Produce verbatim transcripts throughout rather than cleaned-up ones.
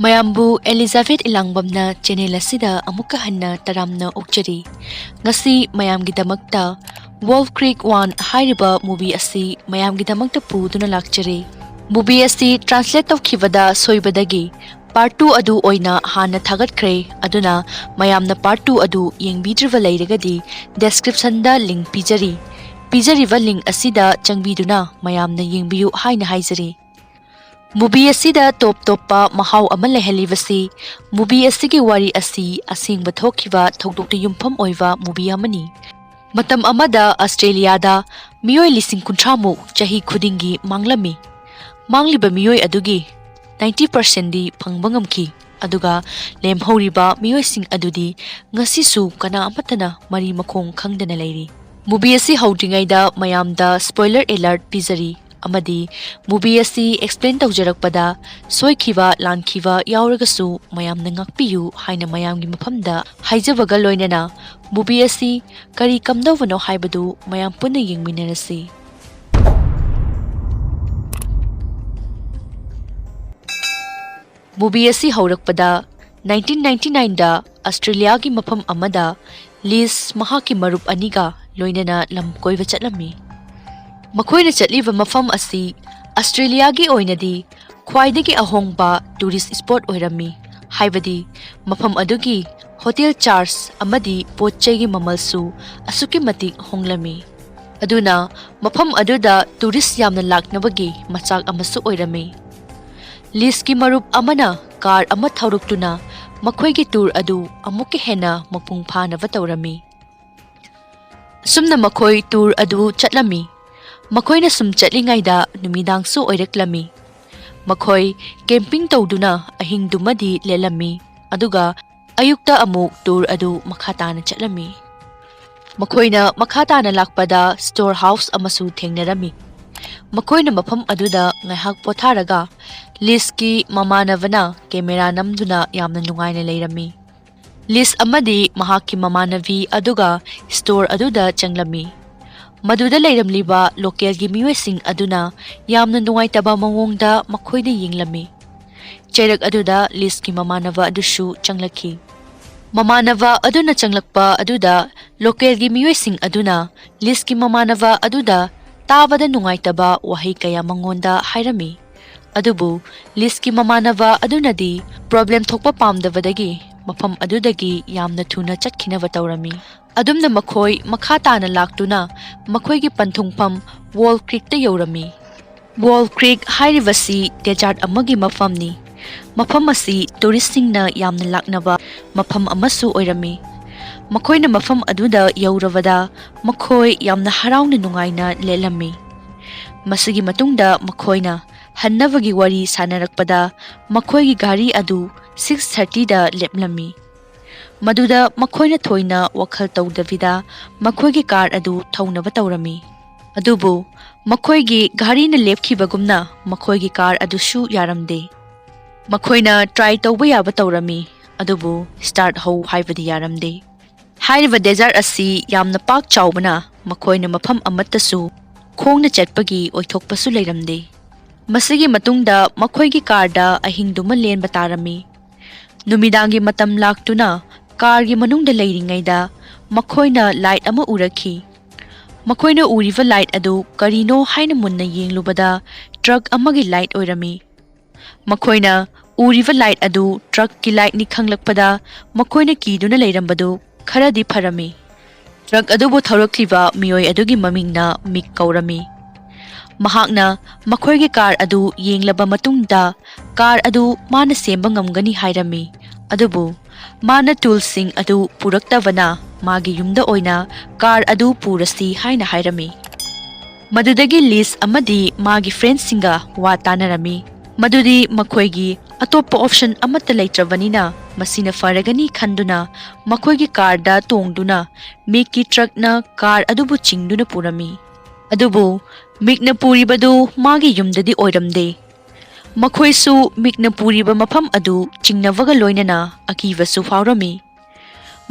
ꯃꯌꯥꯝꯕꯨ Elizabeth ꯏꯂꯥꯡꯕꯝꯅ channel ꯑꯁꯤꯗ ꯑꯃꯨꯛꯀ ꯍꯟꯅ ꯇꯔꯥꯝꯅ ꯑꯣꯛꯆꯔꯤ꯫ ꯉꯁꯤ ꯃꯌꯥꯝꯒꯤꯗꯃꯛꯇ Wolf Creek One ꯍꯥꯏꯔꯤꯕ movie ꯑꯁꯤ ꯃꯌꯥꯝꯒꯤꯗꯃꯛꯇ ꯄꯨꯗꯨꯅ ꯂꯥꯛꯆꯔꯤ꯫ Movie ꯑꯁꯤ translate ꯇꯧꯈꯤꯕꯗ ꯁꯣꯏꯕꯗꯒꯤ part two ꯑꯗꯨ ꯑꯣꯏꯅ ꯍꯥꯟꯅ ꯊꯥꯒꯠꯈ꯭ꯔꯦ, ꯑꯗꯨꯅ ꯃꯌꯥꯝꯅ part two ꯑꯗꯨ ꯌꯦꯡꯕꯤꯗ꯭ꯔꯤꯕ ꯂꯩꯔꯒꯗꯤ description ꯗ link ꯄꯤꯖꯔꯤ꯫ ꯄꯤꯖꯔꯤꯕ link ꯑꯁꯤꯗ ꯆꯪꯕꯤꯗꯨꯅ ꯃꯌꯥꯝꯅ ꯌꯦꯡꯕꯤꯌꯨ ꯍꯥꯏꯅ ꯍꯥꯏꯖꯔꯤ꯫ Movie ꯑꯁꯤꯗ ꯇꯣꯞ ꯇꯣꯞꯄ ꯃꯍꯥꯎ ꯑꯃ ꯂꯩꯍꯜꯂꯤꯕꯁꯤ movie ꯑꯁꯤꯒꯤ ꯋꯥꯔꯤ ꯑꯁꯤ ꯑꯁꯦꯡꯕ ꯊꯣꯛꯈꯤꯕ ꯊꯧꯗꯣꯛꯇ ꯌꯨꯝꯐꯝ ꯑꯣꯏꯕ movie ꯑꯃꯅꯤ꯫ ꯃꯇꯝ ꯑꯃꯗ ꯑꯁꯇ꯭ꯔꯦꯂꯤꯌꯥꯗ ꯃꯤꯑꯣꯏ ꯂꯤꯁꯤꯡ ꯀꯨꯟꯊ꯭ꯔꯥꯃꯨꯛ ꯆꯍꯤ ꯈꯨꯗꯤꯡꯒꯤ ꯃꯥꯡꯂꯝꯃꯤ꯫ ꯃꯥꯡꯂꯤꯕ ꯃꯤꯑꯣꯏ ꯑꯗꯨꯒꯤ ninety percent ꯗꯤ ꯐꯪꯕ ꯉꯝꯈꯤ, ꯑꯗꯨꯒ ꯂꯦꯝꯍꯧꯔꯤꯕ ꯃꯤꯑꯣꯏꯁꯤꯡ ꯑꯗꯨꯗꯤ ꯉꯁꯤꯁꯨ ꯀꯅꯥ ꯑꯃꯠꯇꯅ ꯃꯔꯤ ꯃꯈꯣꯡ ꯈꯪꯗꯅ ꯂꯩꯔꯤ꯫ Movie ꯑꯁꯤ ꯍꯧꯗ꯭ꯔꯤꯉꯩꯗ ꯃꯌꯥꯝꯗ spoiler alert ꯄꯤꯖꯔꯤ, ꯑꯃꯗꯤ movie ꯑꯁꯤ explain ꯇꯧꯖꯔꯛꯄꯗ ꯁꯣꯏꯈꯤꯕ ꯂꯥꯟꯈꯤꯕ ꯌꯥꯎꯔꯒꯁꯨ ꯃꯌꯥꯝꯅ ꯉꯥꯛꯄꯤꯌꯨ ꯍꯥꯏꯅ ꯃꯌꯥꯝꯒꯤ ꯃꯐꯝꯗ ꯍꯥꯏꯖꯕꯒ ꯂꯣꯏꯅꯅ movie ꯑꯁꯤ ꯀꯔꯤ ꯀꯝꯗꯧꯕꯅꯣ ꯍꯥꯏꯕꯗꯨ ꯃꯌꯥꯝ ꯄꯨꯟꯅ ꯌꯦꯡꯃꯤꯟꯅꯔꯁꯤ꯫ Movie ꯑꯁꯤ ꯍꯧꯔꯛꯄꯗ nineteen ninety nine ꯗ ꯑꯁꯇ꯭ꯔꯦꯂꯤꯌꯥꯒꯤ ꯃꯐꯝ ꯑꯃꯗ ꯂꯤꯁ ꯃꯍꯥꯛꯀꯤ ꯃꯔꯨꯞ ꯑꯅꯤꯒ ꯂꯣꯏꯅꯅ ꯂꯝ ꯀꯣꯏꯕ ꯆꯠꯂꯝꯃꯤ꯫ ꯃꯈꯣꯏꯅ ꯆꯠꯂꯤꯕ ꯃꯐꯝ ꯑꯁꯤ ꯑꯁꯇ꯭ꯔꯦꯂꯤꯌꯥꯒꯤ ꯑꯣꯏꯅꯗꯤ ꯈ꯭ꯋꯥꯏꯗꯒꯤ ꯑꯍꯣꯡꯕ tourist spot ꯑꯣꯏꯔꯝꯃꯤ, ꯍꯥꯏꯕꯗꯤ ꯃꯐꯝ ꯑꯗꯨꯒꯤ hotel charge ꯑꯃꯗꯤ ꯄꯣꯠ ꯆꯩꯒꯤ ꯃꯃꯜꯁꯨ ꯑꯁꯨꯛꯀꯤ ꯃꯇꯤꯛ ꯍꯣꯡꯂꯝꯃꯤ꯫ ꯑꯗꯨꯅ ꯃꯐꯝ ꯑꯗꯨꯗ tourist ꯌꯥꯝꯅ ꯂꯥꯛꯅꯕꯒꯤ ꯃꯆꯥꯛ ꯑꯃꯁꯨ ꯑꯣꯏꯔꯝꯃꯤ꯫ ꯂꯤꯁꯀꯤ ꯃꯔꯨꯞ ꯑꯃꯅ car ꯑꯃ ꯊꯧꯔꯛꯇꯨꯅ ꯃꯈꯣꯏꯒꯤ tour ꯑꯗꯨ ꯑꯃꯨꯛꯀ ꯍꯦꯟꯅ ꯃꯄꯨꯡ ꯐꯥꯅꯕ ꯇꯧꯔꯝꯃꯤ꯫ ꯑꯁꯨꯝꯅ ꯃꯈꯣꯏ tour ꯑꯗꯨ ꯆꯠꯂꯝꯃꯤ꯫ ꯃꯈꯣꯏꯅ ꯁꯨꯝ ꯆꯠꯂꯤꯉꯩꯗ ꯅꯨꯃꯤꯗꯥꯡꯁꯨ ꯑꯣꯏꯔꯛꯂꯝꯃꯤ꯫ ꯃꯈꯣꯏ camping ꯇꯧꯗꯨꯅ ꯑꯍꯤꯡꯗꯨꯃꯗꯤ ꯂꯦꯜꯂꯝꯃꯤ, ꯑꯗꯨꯒ ꯑꯌꯨꯛꯇ ꯑꯃꯨꯛ tour ꯑꯗꯨ ꯃꯈꯥ ꯇꯥꯅ ꯆꯠꯂꯝꯃꯤ꯫ ꯃꯈꯣꯏꯅ ꯃꯈꯥ ꯇꯥꯅ ꯂꯥꯛꯄꯗ store house ꯑꯃꯁꯨ ꯊꯦꯡꯅꯔꯝꯃꯤ꯫ ꯃꯈꯣꯏꯅ ꯃꯐꯝ ꯑꯗꯨꯗ ꯉꯥꯏꯍꯥꯛ ꯄꯣꯊꯥꯔꯒ ꯂꯤꯁꯀꯤ ꯃꯃꯥꯟꯅꯕꯅ camera ꯅꯝꯗꯨꯅ ꯌꯥꯝꯅ ꯅꯨꯡꯉꯥꯏꯅ ꯂꯩꯔꯝꯃꯤ꯫ ꯂꯤꯁ ꯑꯃꯗꯤ ꯃꯍꯥꯛꯀꯤ ꯃꯃꯥꯟꯅꯕꯤ ꯑꯗꯨꯒ store ꯑꯗꯨꯗ ꯆꯪꯂꯝꯃꯤ꯫ ꯃꯗꯨꯗ ꯂꯩꯔꯝꯂꯤꯕ localꯒꯤ ꯃꯤꯑꯣꯏꯁꯤꯡ ꯑꯗꯨꯅ ꯌꯥꯝꯅ ꯅꯨꯡꯉꯥꯏꯇꯕ ꯃꯑꯣꯡꯗ ꯃꯈꯣꯏꯗ ꯌꯦꯡꯂꯝꯃꯤ꯫ ꯆꯩꯔꯛ ꯑꯗꯨꯗ ꯂꯤꯁꯀꯤ ꯃꯃꯥꯟꯅꯕ ꯑꯗꯨꯁꯨ ꯆꯪꯂꯛꯈꯤ꯫ ꯃꯃꯥꯟꯅꯕ ꯑꯗꯨꯅ ꯆꯪꯂꯛꯄ ꯑꯗꯨꯗ ꯂꯣꯀꯦꯜꯒꯤ ꯃꯤꯑꯣꯏꯁꯤꯡ ꯑꯗꯨꯅ ꯂꯤꯁꯀꯤ ꯃꯃꯥꯟꯅꯕ ꯑꯗꯨꯗ ꯇꯥꯕꯗ ꯅꯨꯡꯉꯥꯏꯇꯕ ꯋꯥꯍꯩ ꯀꯌꯥ ꯃꯉꯣꯟꯗ ꯍꯥꯏꯔꯝꯃꯤ꯫ ꯑꯗꯨꯕꯨ ꯂꯤꯁꯀꯤ ꯃꯃꯥꯟꯅꯕ ꯑꯗꯨꯅꯗꯤ ꯄ꯭ꯔꯣꯕ꯭ꯂꯦꯝ ꯊꯣꯛꯄ ꯄꯥꯝꯗꯕꯗꯒꯤ ꯃꯐꯝ ꯑꯗꯨꯗꯒꯤ ꯌꯥꯝꯅ ꯊꯨꯅ ꯆꯠꯈꯤꯅꯕ ꯇꯧꯔꯝꯃꯤ꯫ ꯑꯗꯨꯝꯅ ꯃꯈꯣꯏ ꯃꯈꯥ ꯇꯥꯅ ꯂꯥꯛꯇꯨꯅ ꯃꯈꯣꯏꯒꯤ ꯄꯟꯊꯨꯡꯐꯝ ꯋꯣꯜ ꯀ꯭ꯔꯤꯛꯇ ꯌꯧꯔꯝꯃꯤ꯫ ꯋꯣꯜ ꯀ꯭ꯔꯤꯛ ꯍꯥꯏꯔꯤꯕꯁꯤ ꯗꯦꯖꯥꯔꯠ ꯑꯃꯒꯤ ꯃꯐꯝꯅꯤ꯫ ꯃꯐꯝ ꯑꯁꯤ ꯇꯨꯔꯤꯁꯁꯤꯡꯅ ꯌꯥꯝꯅ ꯂꯥꯛꯅꯕ ꯃꯐꯝ ꯑꯃꯁꯨ ꯑꯣꯏꯔꯝꯃꯤ꯫ ꯃꯈꯣꯏꯅ ꯃꯐꯝ ꯑꯗꯨꯗ ꯌꯧꯔꯕꯗ ꯃꯈꯣꯏ ꯌꯥꯝꯅ ꯍꯔꯥꯎꯅ ꯅꯨꯡꯉꯥꯏꯅ ꯂꯦꯜꯂꯝꯃꯤ꯫ ꯃꯁꯤꯒꯤ ꯃꯇꯨꯡꯗ ꯃꯈꯣꯏꯅ ꯍꯟꯅꯕꯒꯤ ꯋꯥꯔꯤ ꯁꯥꯟꯅꯔꯛꯄꯗ ꯃꯈꯣꯏꯒꯤ ꯒꯥꯔꯤ ꯑꯗꯨ ꯁꯤꯛꯁ ꯊꯥꯔꯇꯤꯗ ꯂꯦꯞꯂꯝꯃꯤ꯫ ꯃꯗꯨꯗ ꯃꯈꯣꯏꯅ ꯊꯣꯏꯅ ꯋꯥꯈꯜ ꯇꯧꯗꯕꯤꯗ ꯃꯈꯣꯏꯒꯤ ꯀꯥꯔ ꯑꯗꯨ ꯊꯧꯅꯕ ꯇꯧꯔꯝꯃꯤ꯫ ꯑꯗꯨꯕꯨ ꯃꯈꯣꯏꯒꯤ ꯘꯥꯔꯤꯅ ꯂꯦꯞꯈꯤꯕꯒꯨꯝꯅ ꯃꯈꯣꯏꯒꯤ ꯀꯥꯔ ꯑꯗꯨꯁꯨ ꯌꯥꯔꯝꯗꯦ꯫ ꯃꯈꯣꯏꯅ ꯇ꯭ꯔꯥꯏ ꯇꯧꯕ ꯌꯥꯕ ꯇꯧꯔꯝꯃꯤ, ꯑꯗꯨꯕꯨ ꯁ꯭ꯇꯥꯔꯠ ꯍꯧ ꯍꯥꯏꯕꯗꯤ ꯌꯥꯔꯝꯗꯦ꯫ ꯍꯥꯏꯔꯤꯕ ꯗꯦꯖꯥꯔꯠ ꯑꯁꯤ ꯌꯥꯝꯅ ꯄꯥꯛ ꯆꯥꯎꯕꯅ ꯃꯈꯣꯏꯅ ꯃꯐꯝ ꯑꯃꯠꯇꯁꯨ ꯈꯣꯡꯅ ꯆꯠꯄꯒꯤ ꯑꯣꯏꯊꯣꯛꯄꯁꯨ ꯂꯩꯔꯝꯗꯦ꯫ ꯃꯁꯤꯒꯤ ꯃꯇꯨꯡꯗ ꯃꯈꯣꯏꯒꯤ ꯀꯥꯔꯗ ꯑꯍꯤꯡꯗꯨꯃ ꯂꯦꯟꯕ ꯇꯥꯔꯝꯃꯤ꯫ ꯅꯨꯃꯤꯗꯥꯡꯒꯤ ꯃꯇꯝ ꯂꯥꯛꯇꯨꯅ ꯀꯥꯔꯒꯤ ꯃꯅꯨꯡꯗ ꯂꯩꯔꯤꯉꯩꯗ ꯃꯈꯣꯏꯅ ꯂꯥꯏꯠ ꯑꯃ ꯎꯔꯛꯈꯤ꯫ ꯃꯈꯣꯏꯅ ꯎꯔꯤꯕ ꯂꯥꯏꯠ ꯑꯗꯨ ꯀꯔꯤꯅꯣ ꯍꯥꯏꯅ ꯃꯨꯟꯅ ꯌꯦꯡꯂꯨꯕꯗ ꯇ꯭ꯔꯛ ꯑꯃꯒꯤ ꯂꯥꯏꯠ ꯑꯣꯏꯔꯝꯃꯤ꯫ ꯃꯈꯣꯏꯅ ꯎꯔꯤꯕ ꯂꯥꯏꯠ ꯑꯗꯨ ꯇ꯭ꯔꯛꯀꯤ ꯂꯥꯏꯠꯅꯤ ꯈꯪꯂꯛꯄꯗ ꯃꯈꯣꯏꯅ ꯀꯤꯗꯨꯅ ꯂꯩꯔꯝꯕꯗꯨ ꯈꯔꯗꯤ ꯐꯔꯝꯃꯤ꯫ ꯇ꯭ꯔꯛ ꯑꯗꯨꯕꯨ ꯊꯧꯔꯛꯂꯤꯕ ꯃꯤꯑꯣꯏ ꯑꯗꯨꯒꯤ ꯃꯃꯤꯡꯅ ꯃꯤꯛ ꯀꯧꯔꯝꯃꯤ꯫ ꯃꯍꯥꯛꯅ ꯃꯈꯣꯏꯒꯤ ꯀꯥꯔ ꯑꯗꯨ ꯌꯦꯡꯂꯕ ꯃꯇꯨꯡꯗ ꯀꯥꯔ ꯑꯗꯨ ꯃꯥꯅ ꯁꯦꯝꯕ ꯉꯝꯒꯅꯤ ꯍꯥꯏꯔꯝꯃꯤ꯫ ꯑꯗꯨꯕꯨ ꯃꯥꯅ ꯇꯨꯜꯁꯤꯡ ꯑꯗꯨ ꯄꯨꯔꯛꯇꯕꯅ ꯃꯥꯒꯤ ꯌꯨꯝꯗ ꯑꯣꯏꯅ ꯀꯥꯔ ꯑꯗꯨ ꯄꯨꯔꯁꯤ ꯍꯥꯏꯅ ꯍꯥꯏꯔꯝꯃꯤ꯫ ꯃꯗꯨꯗꯒꯤ ꯂꯤꯁ ꯑꯃꯗꯤ ꯃꯥꯒꯤ ꯐ꯭ꯔꯦꯟꯁꯤꯡꯒ ꯋꯥ ꯇꯥꯅꯔꯝꯃꯤ꯫ ꯃꯗꯨꯗꯤ ꯃꯈꯣꯏꯒꯤ ꯑꯇꯣꯞꯄ ꯑꯣꯞꯁꯟ ꯑꯃꯠꯇ ꯂꯩꯇ꯭ꯔꯕꯅꯤꯅ ꯃꯁꯤꯅ ꯐꯔꯒꯅꯤ ꯈꯟꯗꯨꯅ ꯃꯈꯣꯏꯒꯤ ꯀꯥꯔꯗ ꯇꯣꯡꯗꯨꯅ ꯃꯤꯛꯀꯤ ꯇ꯭ꯔꯛꯅ ꯀꯥꯔ ꯑꯗꯨꯕꯨ ꯆꯤꯡꯗꯨꯅ ꯄꯨꯔꯝꯃꯤ꯫ ꯑꯗꯨꯕꯨ ꯃꯤꯛꯅ ꯄꯨꯔꯤꯕꯗꯨ ꯃꯥꯒꯤ ꯌꯨꯝꯗꯗꯤ ꯑꯣꯏꯔꯝꯗꯦ꯫ ꯃꯈꯣꯏꯁꯨ ꯃꯤꯛꯅ ꯄꯨꯔꯤꯕ ꯃꯐꯝ ꯑꯗꯨ ꯆꯤꯡꯅꯕꯒ ꯂꯣꯏꯅꯅ ꯑꯀꯤꯕꯁꯨ ꯐꯥꯎꯔꯝꯃꯤ꯫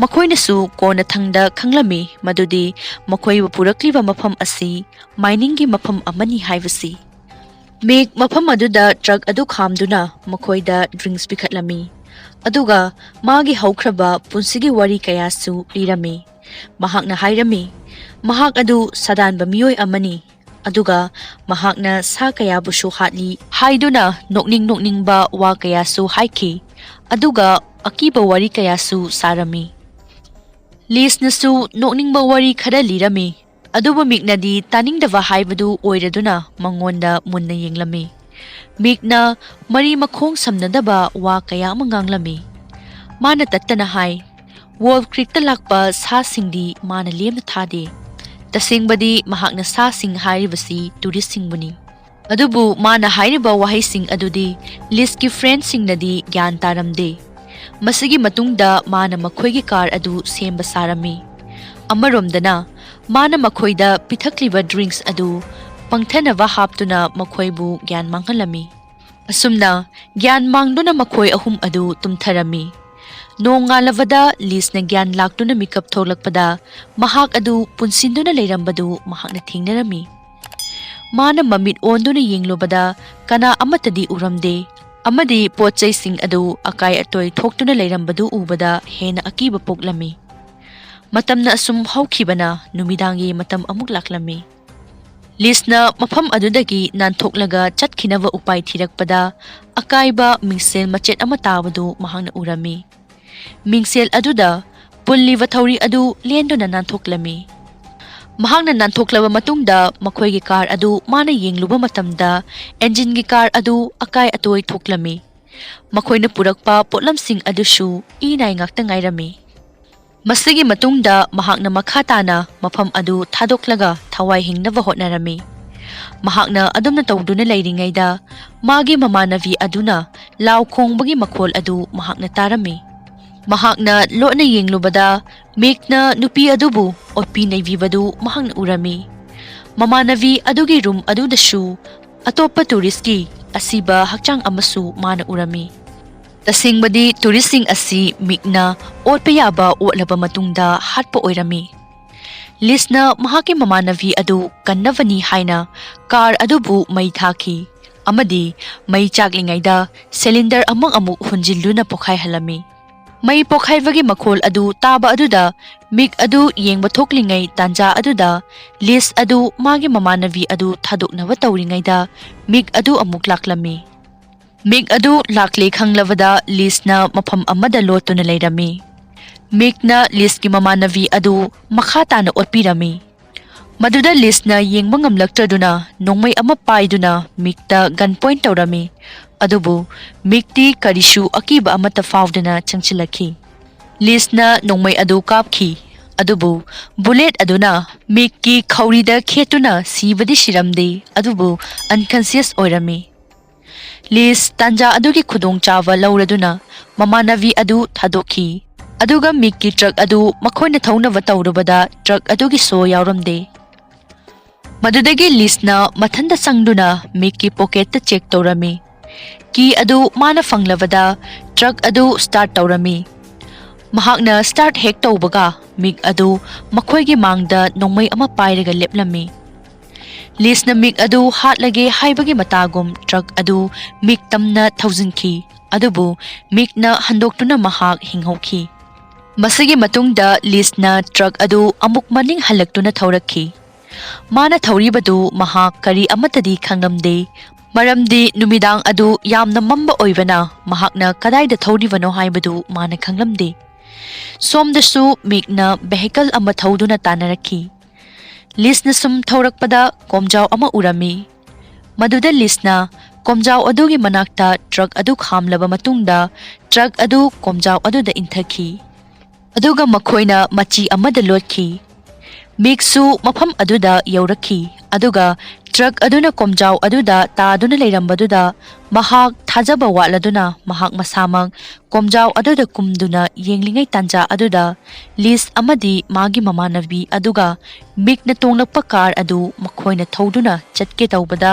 ꯃꯈꯣꯏꯅꯁꯨ ꯀꯣꯟꯅꯊꯪꯗ ꯈꯪꯂꯝꯃꯤ ꯃꯗꯨꯗꯤ ꯃꯈꯣꯏꯕꯨ ꯄꯨꯔꯛꯂꯤꯕ ꯃꯐꯝ ꯑꯁꯤ ꯃꯥꯏꯅꯤꯡꯒꯤ ꯃꯐꯝ ꯑꯃꯅꯤ ꯍꯥꯏꯕꯁꯤ꯫ ꯃꯤꯛ ꯃꯐꯝ ꯑꯗꯨꯗ ꯇ꯭ꯔꯛ ꯑꯗꯨ ꯈꯥꯝꯗꯨꯅ ꯃꯈꯣꯏꯗ ꯗ꯭ꯔꯤꯡꯁ ꯄꯤꯈꯠꯂꯝꯃꯤ, ꯑꯗꯨꯒ ꯃꯥꯒꯤ ꯍꯧꯈ꯭ꯔꯕ ꯄꯨꯟꯁꯤꯒꯤ ꯋꯥꯔꯤ ꯀꯌꯥꯁꯨ ꯂꯤꯔꯝꯃꯤ꯫ ꯃꯍꯥꯛꯅ ꯍꯥꯏꯔꯝꯃꯤ, ꯃꯍꯥꯛ ꯑꯗꯨ ꯁꯥꯗꯥꯟꯕ ꯃꯤꯑꯣꯏ ꯑꯃꯅꯤ, ꯑꯗꯨꯒ ꯃꯍꯥꯛꯅ ꯁꯥ ꯀꯌꯥꯕꯨꯁꯨ ꯍꯥꯠꯂꯤ ꯍꯥꯏꯗꯨꯅ ꯅꯣꯛꯅꯤꯡ ꯅꯣꯛꯅꯤꯡꯕ ꯋꯥ ꯀꯌꯥꯁꯨ ꯍꯥꯏꯈꯤ꯫ ꯑꯗꯨꯒ ꯑꯀꯤꯕ ꯋꯥꯔꯤ ꯀꯌꯥꯁꯨ ꯁꯥꯔꯝꯃꯤ꯫ ꯂꯤꯁꯅꯁꯨ ꯅꯣꯛꯅꯤꯡꯕ ꯋꯥꯔꯤ ꯈꯔ ꯂꯤꯔꯝꯃꯤ, ꯑꯗꯨꯕꯨ ꯃꯤꯛꯅꯗꯤ ꯇꯥꯅꯤꯡꯗꯕ ꯍꯥꯏꯕꯗꯨ ꯑꯣꯏꯔꯗꯨꯅ ꯃꯉꯣꯟꯗ ꯃꯨꯟꯅ ꯌꯦꯡꯂꯝꯃꯤ꯫ ꯃꯤꯛꯅ ꯃꯔꯤ ꯃꯈꯣꯡ ꯁꯝꯅꯗꯕ ꯋꯥ ꯀꯌꯥ ꯑꯃ ꯉꯥꯡꯂꯝꯃꯤ꯫ ꯃꯥꯅ ꯇꯠꯇꯅ ꯍꯥꯏ, "ꯋꯣꯜꯐ ꯀ꯭ꯔꯤꯛꯇ ꯂꯥꯛꯄ ꯁꯥꯁꯤꯡꯗꯤ ꯃꯥꯅ ꯂꯦꯝꯅ ꯊꯥꯗꯦ꯫ ꯇꯁꯦꯡꯕꯗꯤ ꯃꯍꯥꯛꯅ ꯁꯥꯁꯤꯡ ꯍꯥꯏꯔꯤꯕꯁꯤ ꯇꯨꯔꯤꯁꯁꯤꯡꯕꯨꯅꯤ꯫" ꯑꯗꯨꯕꯨ ꯃꯥꯅ ꯍꯥꯏꯔꯤꯕ ꯋꯥꯍꯩꯁꯤꯡ ꯑꯗꯨꯗꯤ ꯂꯤꯁꯀꯤ ꯐ꯭ꯔꯦꯟꯁꯤꯡꯅꯗꯤ ꯒ꯭ꯌꯥꯟ ꯇꯥꯔꯝꯗꯦ꯫ ꯃꯁꯤꯒꯤ ꯃꯇꯨꯡꯗ ꯃꯥꯅ ꯃꯈꯣꯏꯒꯤ ꯀꯥꯔ ꯑꯗꯨ ꯁꯦꯝꯕ ꯁꯥꯔꯝꯃꯤ꯫ ꯑꯃꯔꯣꯝꯗꯅ, ꯃꯥꯅ ꯃꯈꯣꯏꯗ ꯄꯤꯊꯛꯂꯤꯕ ꯗ꯭ꯔꯤꯡꯁ ꯑꯗꯨ ꯄꯪꯊꯅꯕ ꯍꯥꯞꯇꯨꯅ ꯃꯈꯣꯏꯕꯨ ꯒ꯭ꯌꯥꯟ ꯃꯥꯡꯍꯜꯂꯝꯃꯤ꯫ ꯑꯁꯨꯝꯅ ꯒ꯭ꯌꯥꯟ ꯃꯥꯡꯗꯨꯅ ꯃꯈꯣꯏ ꯑꯍꯨꯝ ꯑꯗꯨ ꯇꯨꯝꯊꯔꯝꯃꯤ꯫ ꯅꯣꯡꯉꯥꯜꯂꯕꯗ ꯂꯤꯁꯅ ꯒ꯭ꯌꯥꯟ ꯂꯥꯛꯇꯨꯅ ꯃꯤꯀꯞ ꯊꯣꯛꯂꯛꯄꯗ ꯃꯍꯥꯛ ꯑꯗꯨ ꯄꯨꯟꯁꯤꯟꯗꯨꯅ ꯂꯩꯔꯝꯕꯗꯨ ꯃꯍꯥꯛꯅ ꯊꯦꯡꯅꯔꯝꯃꯤ꯫ ꯃꯥꯅ ꯃꯃꯤꯠ ꯑꯣꯟꯗꯨꯅ ꯌꯦꯡꯂꯨꯕꯗ ꯀꯅꯥ ꯑꯃꯠꯇꯗꯤ ꯎꯔꯝꯗꯦ, ꯑꯃꯗꯤ ꯄꯣꯠ ꯆꯩꯁꯤꯡ ꯑꯗꯨ ꯑꯀꯥꯏ ꯑꯇꯣꯏ ꯊꯣꯛꯇꯨꯅ ꯂꯩꯔꯝꯕꯗꯨ ꯎꯕꯗ ꯍꯦꯟꯅ ꯑꯀꯤꯕ ꯄꯣꯛꯂꯝꯃꯤ꯫ ꯃꯇꯝꯅ ꯑꯁꯨꯝ ꯍꯧꯈꯤꯕꯅ ꯅꯨꯃꯤꯗꯥꯡꯒꯤ ꯃꯇꯝ ꯑꯃꯨꯛ ꯂꯥꯛꯂꯝꯃꯤ꯫ ꯂꯤꯁꯅ ꯃꯐꯝ ꯑꯗꯨꯗꯒꯤ ꯅꯥꯟꯊꯣꯛꯂꯒ ꯆꯠꯈꯤꯅꯕ ꯎꯄꯥꯏ ꯊꯤꯔꯛꯄꯗ ꯑꯀꯥꯏꯕ ꯃꯤꯡꯁꯦꯜ ꯃꯆꯦꯠ ꯑꯃ ꯇꯥꯕꯗꯨ ꯃꯍꯥꯛꯅ ꯎꯔꯝꯃꯤ꯫ ꯃꯤꯡꯁꯦꯜ ꯑꯗꯨꯗ ꯄꯨꯜꯂꯤꯕ ꯊꯧꯔꯤ ꯑꯗꯨ ꯂꯦꯟꯗꯨꯅ ꯅꯥꯟꯊꯣꯛꯂꯝꯃꯤ꯫ ꯃꯍꯥꯛꯅ ꯅꯥꯟꯊꯣꯛꯂꯕ ꯃꯇꯨꯡꯗ ꯃꯈꯣꯏꯒꯤ ꯀꯥꯔ ꯑꯗꯨ ꯃꯥꯅ ꯌꯦꯡꯂꯨꯕ ꯃꯇꯝꯗ ꯑꯦꯟꯖꯤꯟꯒꯤ ꯀꯥꯔ ꯑꯗꯨ ꯑꯀꯥꯏ ꯑꯇꯣꯏ ꯊꯣꯛꯂꯝꯃꯤ꯫ ꯃꯈꯣꯏꯅ ꯄꯨꯔꯛꯄ ꯄꯣꯠꯂꯝꯁꯤꯡ ꯑꯗꯨꯁꯨ ꯏ ꯅꯥꯏ ꯉꯥꯛꯇ ꯉꯥꯏꯔꯝꯃꯤ꯫ ꯃꯁꯤꯒꯤ ꯃꯇꯨꯡꯗ ꯃꯍꯥꯛꯅ ꯃꯈꯥ ꯇꯥꯅ ꯃꯐꯝ ꯑꯗꯨ ꯊꯥꯗꯣꯛꯂꯒ ꯊꯋꯥꯏ ꯍꯤꯡꯅꯕ ꯍꯣꯠꯅꯔꯝꯃꯤ꯫ ꯃꯍꯥꯛꯅ ꯑꯗꯨꯝꯅ ꯇꯧꯗꯨꯅ ꯂꯩꯔꯤꯉꯩꯗ ꯃꯥꯒꯤ ꯃꯃꯥꯟꯅꯕꯤ ꯑꯗꯨꯅ ꯂꯥꯎ ꯈꯣꯡꯕꯒꯤ ꯃꯈꯣꯜ ꯑꯗꯨ ꯃꯍꯥꯛꯅ ꯇꯥꯔꯝꯃꯤ꯫ ꯃꯍꯥꯛꯅ ꯂꯣꯠꯅ ꯌꯦꯡꯂꯨꯕꯗ ꯃꯤꯛꯅ ꯅꯨꯄꯤ ꯑꯗꯨꯕꯨ ꯑꯣꯠꯄꯤ ꯅꯩꯕꯤꯕꯗꯨ ꯃꯍꯥꯛꯅ ꯎꯔꯝꯃꯤ꯫ ꯃꯃꯥꯟꯅꯕꯤ ꯑꯗꯨꯒꯤ ꯔꯨꯝ ꯑꯗꯨꯗꯁꯨ ꯑꯇꯣꯞꯄ ꯇꯨꯔꯤꯁꯀꯤ ꯑꯁꯤꯕ ꯍꯛꯆꯥꯡ ꯑꯃꯁꯨ ꯃꯥꯅ ꯎꯔꯝꯃꯤ꯫ ꯇꯁꯦꯡꯕꯗꯤ ꯇꯨꯔꯤꯁꯁꯤꯡ ꯑꯁꯤ ꯃꯤꯛꯅ ꯑꯣꯠꯄ ꯌꯥꯕ ꯑꯣꯠꯂꯕ ꯃꯇꯨꯡꯗ ꯍꯥꯠꯄ ꯑꯣꯏꯔꯝꯃꯤ꯫ ꯂꯤꯁꯅ ꯃꯍꯥꯛꯀꯤ ꯃꯃꯥꯟꯅꯕꯤ ꯑꯗꯨ ꯀꯟꯅꯕꯅꯤ ꯍꯥꯏꯅ ꯀꯥꯔ ꯑꯗꯨꯕꯨ ꯃꯩ ꯊꯥꯈꯤ ꯑꯃꯗꯤ ꯃꯩ ꯆꯥꯛꯂꯤꯉꯩꯗ ꯁꯤꯂꯤꯟꯗꯔ ꯑꯃ ꯑꯃꯨꯛ ꯍꯨꯟꯖꯤꯜꯗꯨꯅ ꯄꯣꯈꯥꯏꯍꯜꯂꯝꯃꯤ꯫ ꯃꯩ ꯄꯣꯈꯥꯏꯕꯒꯤ ꯃꯈꯣꯜ ꯑꯗꯨ ꯇꯥꯕ ꯑꯗꯨꯗ ꯃꯤꯛ ꯑꯗꯨ ꯌꯦꯡꯕ ꯊꯣꯛꯂꯤꯉꯩ ꯇꯥꯟꯖꯥ ꯑꯗꯨꯗ ꯂꯤꯁ ꯑꯗꯨ ꯃꯥꯒꯤ ꯃꯃꯥꯟꯅꯕꯤ ꯑꯗꯨ ꯊꯥꯗꯣꯛꯅꯕ ꯇꯧꯔꯤꯉꯩꯗ ꯃꯤꯛ ꯑꯗꯨ ꯑꯃꯨꯛ ꯂꯥꯛꯂꯝꯃꯤ꯫ ꯃꯤꯛ ꯑꯗꯨ ꯂꯥꯛꯂꯦ ꯈꯪꯂꯕꯗ ꯂꯤꯁꯅ ꯃꯐꯝ ꯑꯃꯗ ꯂꯣꯠꯇꯨꯅ ꯂꯩꯔꯝꯃꯤ꯫ ꯃꯤꯛꯅ ꯂꯤꯁꯀꯤ ꯃꯃꯥꯟꯅꯕꯤ ꯑꯗꯨ ꯃꯈꯥ ꯇꯥꯅ ꯑꯣꯠꯄꯤꯔꯝꯃꯤ꯫ ꯃꯗꯨꯗ ꯂꯤꯁꯅ ꯌꯦꯡꯕ ꯉꯝꯂꯛꯇ꯭ꯔꯗꯨꯅ ꯅꯣꯡꯃꯩ ꯑꯃ ꯄꯥꯏꯗꯨꯅ ꯃꯤꯛꯇ ꯒꯟ ꯄꯣꯏꯟ ꯇꯧꯔꯝꯃꯤ꯫ ꯑꯗꯨꯕꯨ ꯃꯤꯛꯇꯤ ꯀꯔꯤꯁꯨ ꯑꯀꯤꯕ ꯑꯃꯠꯇ ꯐꯥꯎꯗꯅ ꯆꯪꯁꯤꯜꯂꯛꯈꯤ꯫ ꯂꯤꯁꯅ ꯅꯣꯡꯃꯩ ꯑꯗꯨ ꯀꯥꯞꯈꯤ, ꯑꯗꯨꯕꯨ ꯕꯨꯂꯦꯠ ꯑꯗꯨꯅ ꯃꯤꯛꯀꯤ ꯈꯧꯔꯤꯗ ꯈꯦꯠꯇꯨꯅ ꯁꯤꯕꯗꯤ ꯁꯤꯔꯝꯗꯦ, ꯑꯗꯨꯕꯨ ꯑꯟꯀꯟꯁꯤꯌꯁ ꯑꯣꯏꯔꯝꯃꯤ꯫ ꯂꯤꯁ ꯇꯥꯟꯖꯥ ꯑꯗꯨꯒꯤ ꯈꯨꯗꯣꯡꯆꯥꯕ ꯂꯧꯔꯗꯨꯅ ꯃꯃꯥꯟꯅꯕꯤ ꯑꯗꯨ ꯊꯥꯗꯣꯛꯈꯤ, ꯑꯗꯨꯒ ꯃꯤꯛꯀꯤ ꯇ꯭ꯔꯛ ꯑꯗꯨ ꯃꯈꯣꯏꯅ ꯊꯧꯅꯕ ꯇꯧꯔꯨꯕꯗ ꯇ꯭ꯔꯛ ꯑꯗꯨꯒꯤ ꯁꯣ ꯌꯥꯎꯔꯝꯗꯦ꯫ ꯃꯗꯨꯗꯒꯤ ꯂꯤꯁꯅ ꯃꯊꯟꯇ ꯆꯪꯗꯨꯅ ꯃꯤꯛꯀꯤ ꯄꯣꯀꯦꯠꯇ ꯆꯦꯛ ꯇꯧꯔꯝꯃꯤ꯫ ꯀꯤ ꯑꯗꯨ ꯃꯥꯅ ꯐꯪꯂꯕꯗ ꯇ꯭ꯔꯛ ꯑꯗꯨ ꯁ꯭ꯇꯥꯔꯠ ꯇꯧꯔꯝꯃꯤ꯫ ꯃꯍꯥꯛꯅ ꯁ꯭ꯇꯥꯔꯠ ꯍꯦꯛ ꯇꯧꯕꯒ ꯃꯤꯛ ꯑꯗꯨ ꯃꯈꯣꯏꯒꯤ ꯃꯥꯡꯗ ꯅꯣꯡꯃꯩ ꯑꯃ ꯄꯥꯏꯔꯒ ꯂꯦꯞꯂꯝꯃꯤ꯫ ꯂꯤꯁꯅ ꯃꯤꯛ ꯑꯗꯨ ꯍꯥꯠꯂꯒꯦ ꯍꯥꯏꯕꯒꯤ ꯃꯇꯥꯒꯨꯝ ꯇ꯭ꯔꯛ ꯑꯗꯨ ꯃꯤꯛ ꯇꯝꯅ ꯊꯧꯖꯤꯟꯈꯤ, ꯑꯗꯨꯕꯨ ꯃꯤꯛꯅ ꯍꯟꯗꯣꯛꯇꯨꯅ ꯃꯍꯥꯛ ꯍꯤꯡꯍꯧꯈꯤ꯫ ꯃꯁꯤꯒꯤ ꯃꯇꯨꯡꯗ ꯂꯤꯁꯅ ꯇ꯭ꯔꯛ ꯑꯗꯨ ꯑꯃꯨꯛ ꯃꯅꯤꯡ ꯍꯜꯂꯛꯇꯨꯅ ꯊꯧꯔꯛꯈꯤ꯫ ꯃꯥꯅ ꯊꯧꯔꯤꯕꯗꯨ ꯃꯍꯥꯛ ꯀꯔꯤ ꯑꯃꯠꯇꯗꯤ ꯈꯪꯂꯝꯗꯦ, ꯃꯔꯝꯗꯤ ꯅꯨꯃꯤꯗꯥꯡ ꯑꯗꯨ ꯌꯥꯝꯅ ꯃꯝꯕ ꯑꯣꯏꯕꯅ ꯃꯍꯥꯛꯅ ꯀꯗꯥꯏꯗ ꯊꯧꯔꯤꯕꯅꯣ ꯍꯥꯏꯕꯗꯨ ꯃꯥꯅ ꯈꯪꯂꯝꯗꯦ꯫ ꯁꯣꯝꯗꯁꯨ ꯃꯤꯛꯅ ꯚꯦꯍꯤꯀꯜ ꯑꯃ ꯊꯧꯗꯨꯅ ꯇꯥꯟꯅꯔꯛꯈꯤ꯫ ꯂꯤꯁꯅ ꯁꯨꯝ ꯊꯧꯔꯛꯄꯗ ꯀꯣꯝꯖꯥꯎ ꯑꯃ ꯎꯔꯝꯃꯤ꯫ ꯃꯗꯨꯗ ꯂꯤꯁꯅ ꯀꯣꯝꯖꯥꯎ ꯑꯗꯨꯒꯤ ꯃꯅꯥꯛꯇ ꯇ꯭ꯔꯛ ꯑꯗꯨ ꯈꯥꯝꯂꯕ ꯃꯇꯨꯡꯗ ꯇ꯭ꯔꯛ ꯑꯗꯨ ꯀꯣꯝꯖꯥꯎ ꯑꯗꯨꯗ ꯏꯟꯊꯈꯤ꯫ ꯑꯗꯨꯒ ꯃꯈꯣꯏꯅ ꯃꯆꯤ ꯑꯃꯗ ꯂꯣꯠꯈꯤ꯫ ꯃꯤꯛꯁꯨ ꯃꯐꯝ ꯑꯗꯨꯗ ꯌꯧꯔꯛꯈꯤ, ꯑꯗꯨꯒ ꯇ꯭ꯔꯛ ꯑꯗꯨꯅ ꯀꯣꯝꯖꯥꯎ ꯑꯗꯨꯗ ꯇꯥꯗꯨꯅ ꯂꯩꯔꯝꯕꯗꯨꯗ ꯃꯍꯥꯛ ꯊꯥꯖꯕ ꯋꯥꯠꯂꯗꯨꯅ ꯃꯍꯥꯛ ꯃꯁꯥꯃꯛ ꯀꯣꯝꯖꯥꯎ ꯑꯗꯨꯗ ꯀꯨꯝꯗꯨꯅ ꯌꯦꯡꯂꯤꯉꯩ ꯇꯥꯟꯖꯥ ꯑꯗꯨꯗ ꯂꯤꯁ ꯑꯃꯗꯤ ꯃꯥꯒꯤ ꯃꯃꯥꯟꯅꯕꯤ ꯑꯗꯨꯒ ꯃꯤꯛꯅ ꯇꯣꯡꯂꯛꯄ ꯀꯥꯔ ꯑꯗꯨ ꯃꯈꯣꯏꯅ ꯊꯧꯗꯨꯅ ꯆꯠꯀꯦ ꯇꯧꯕꯗ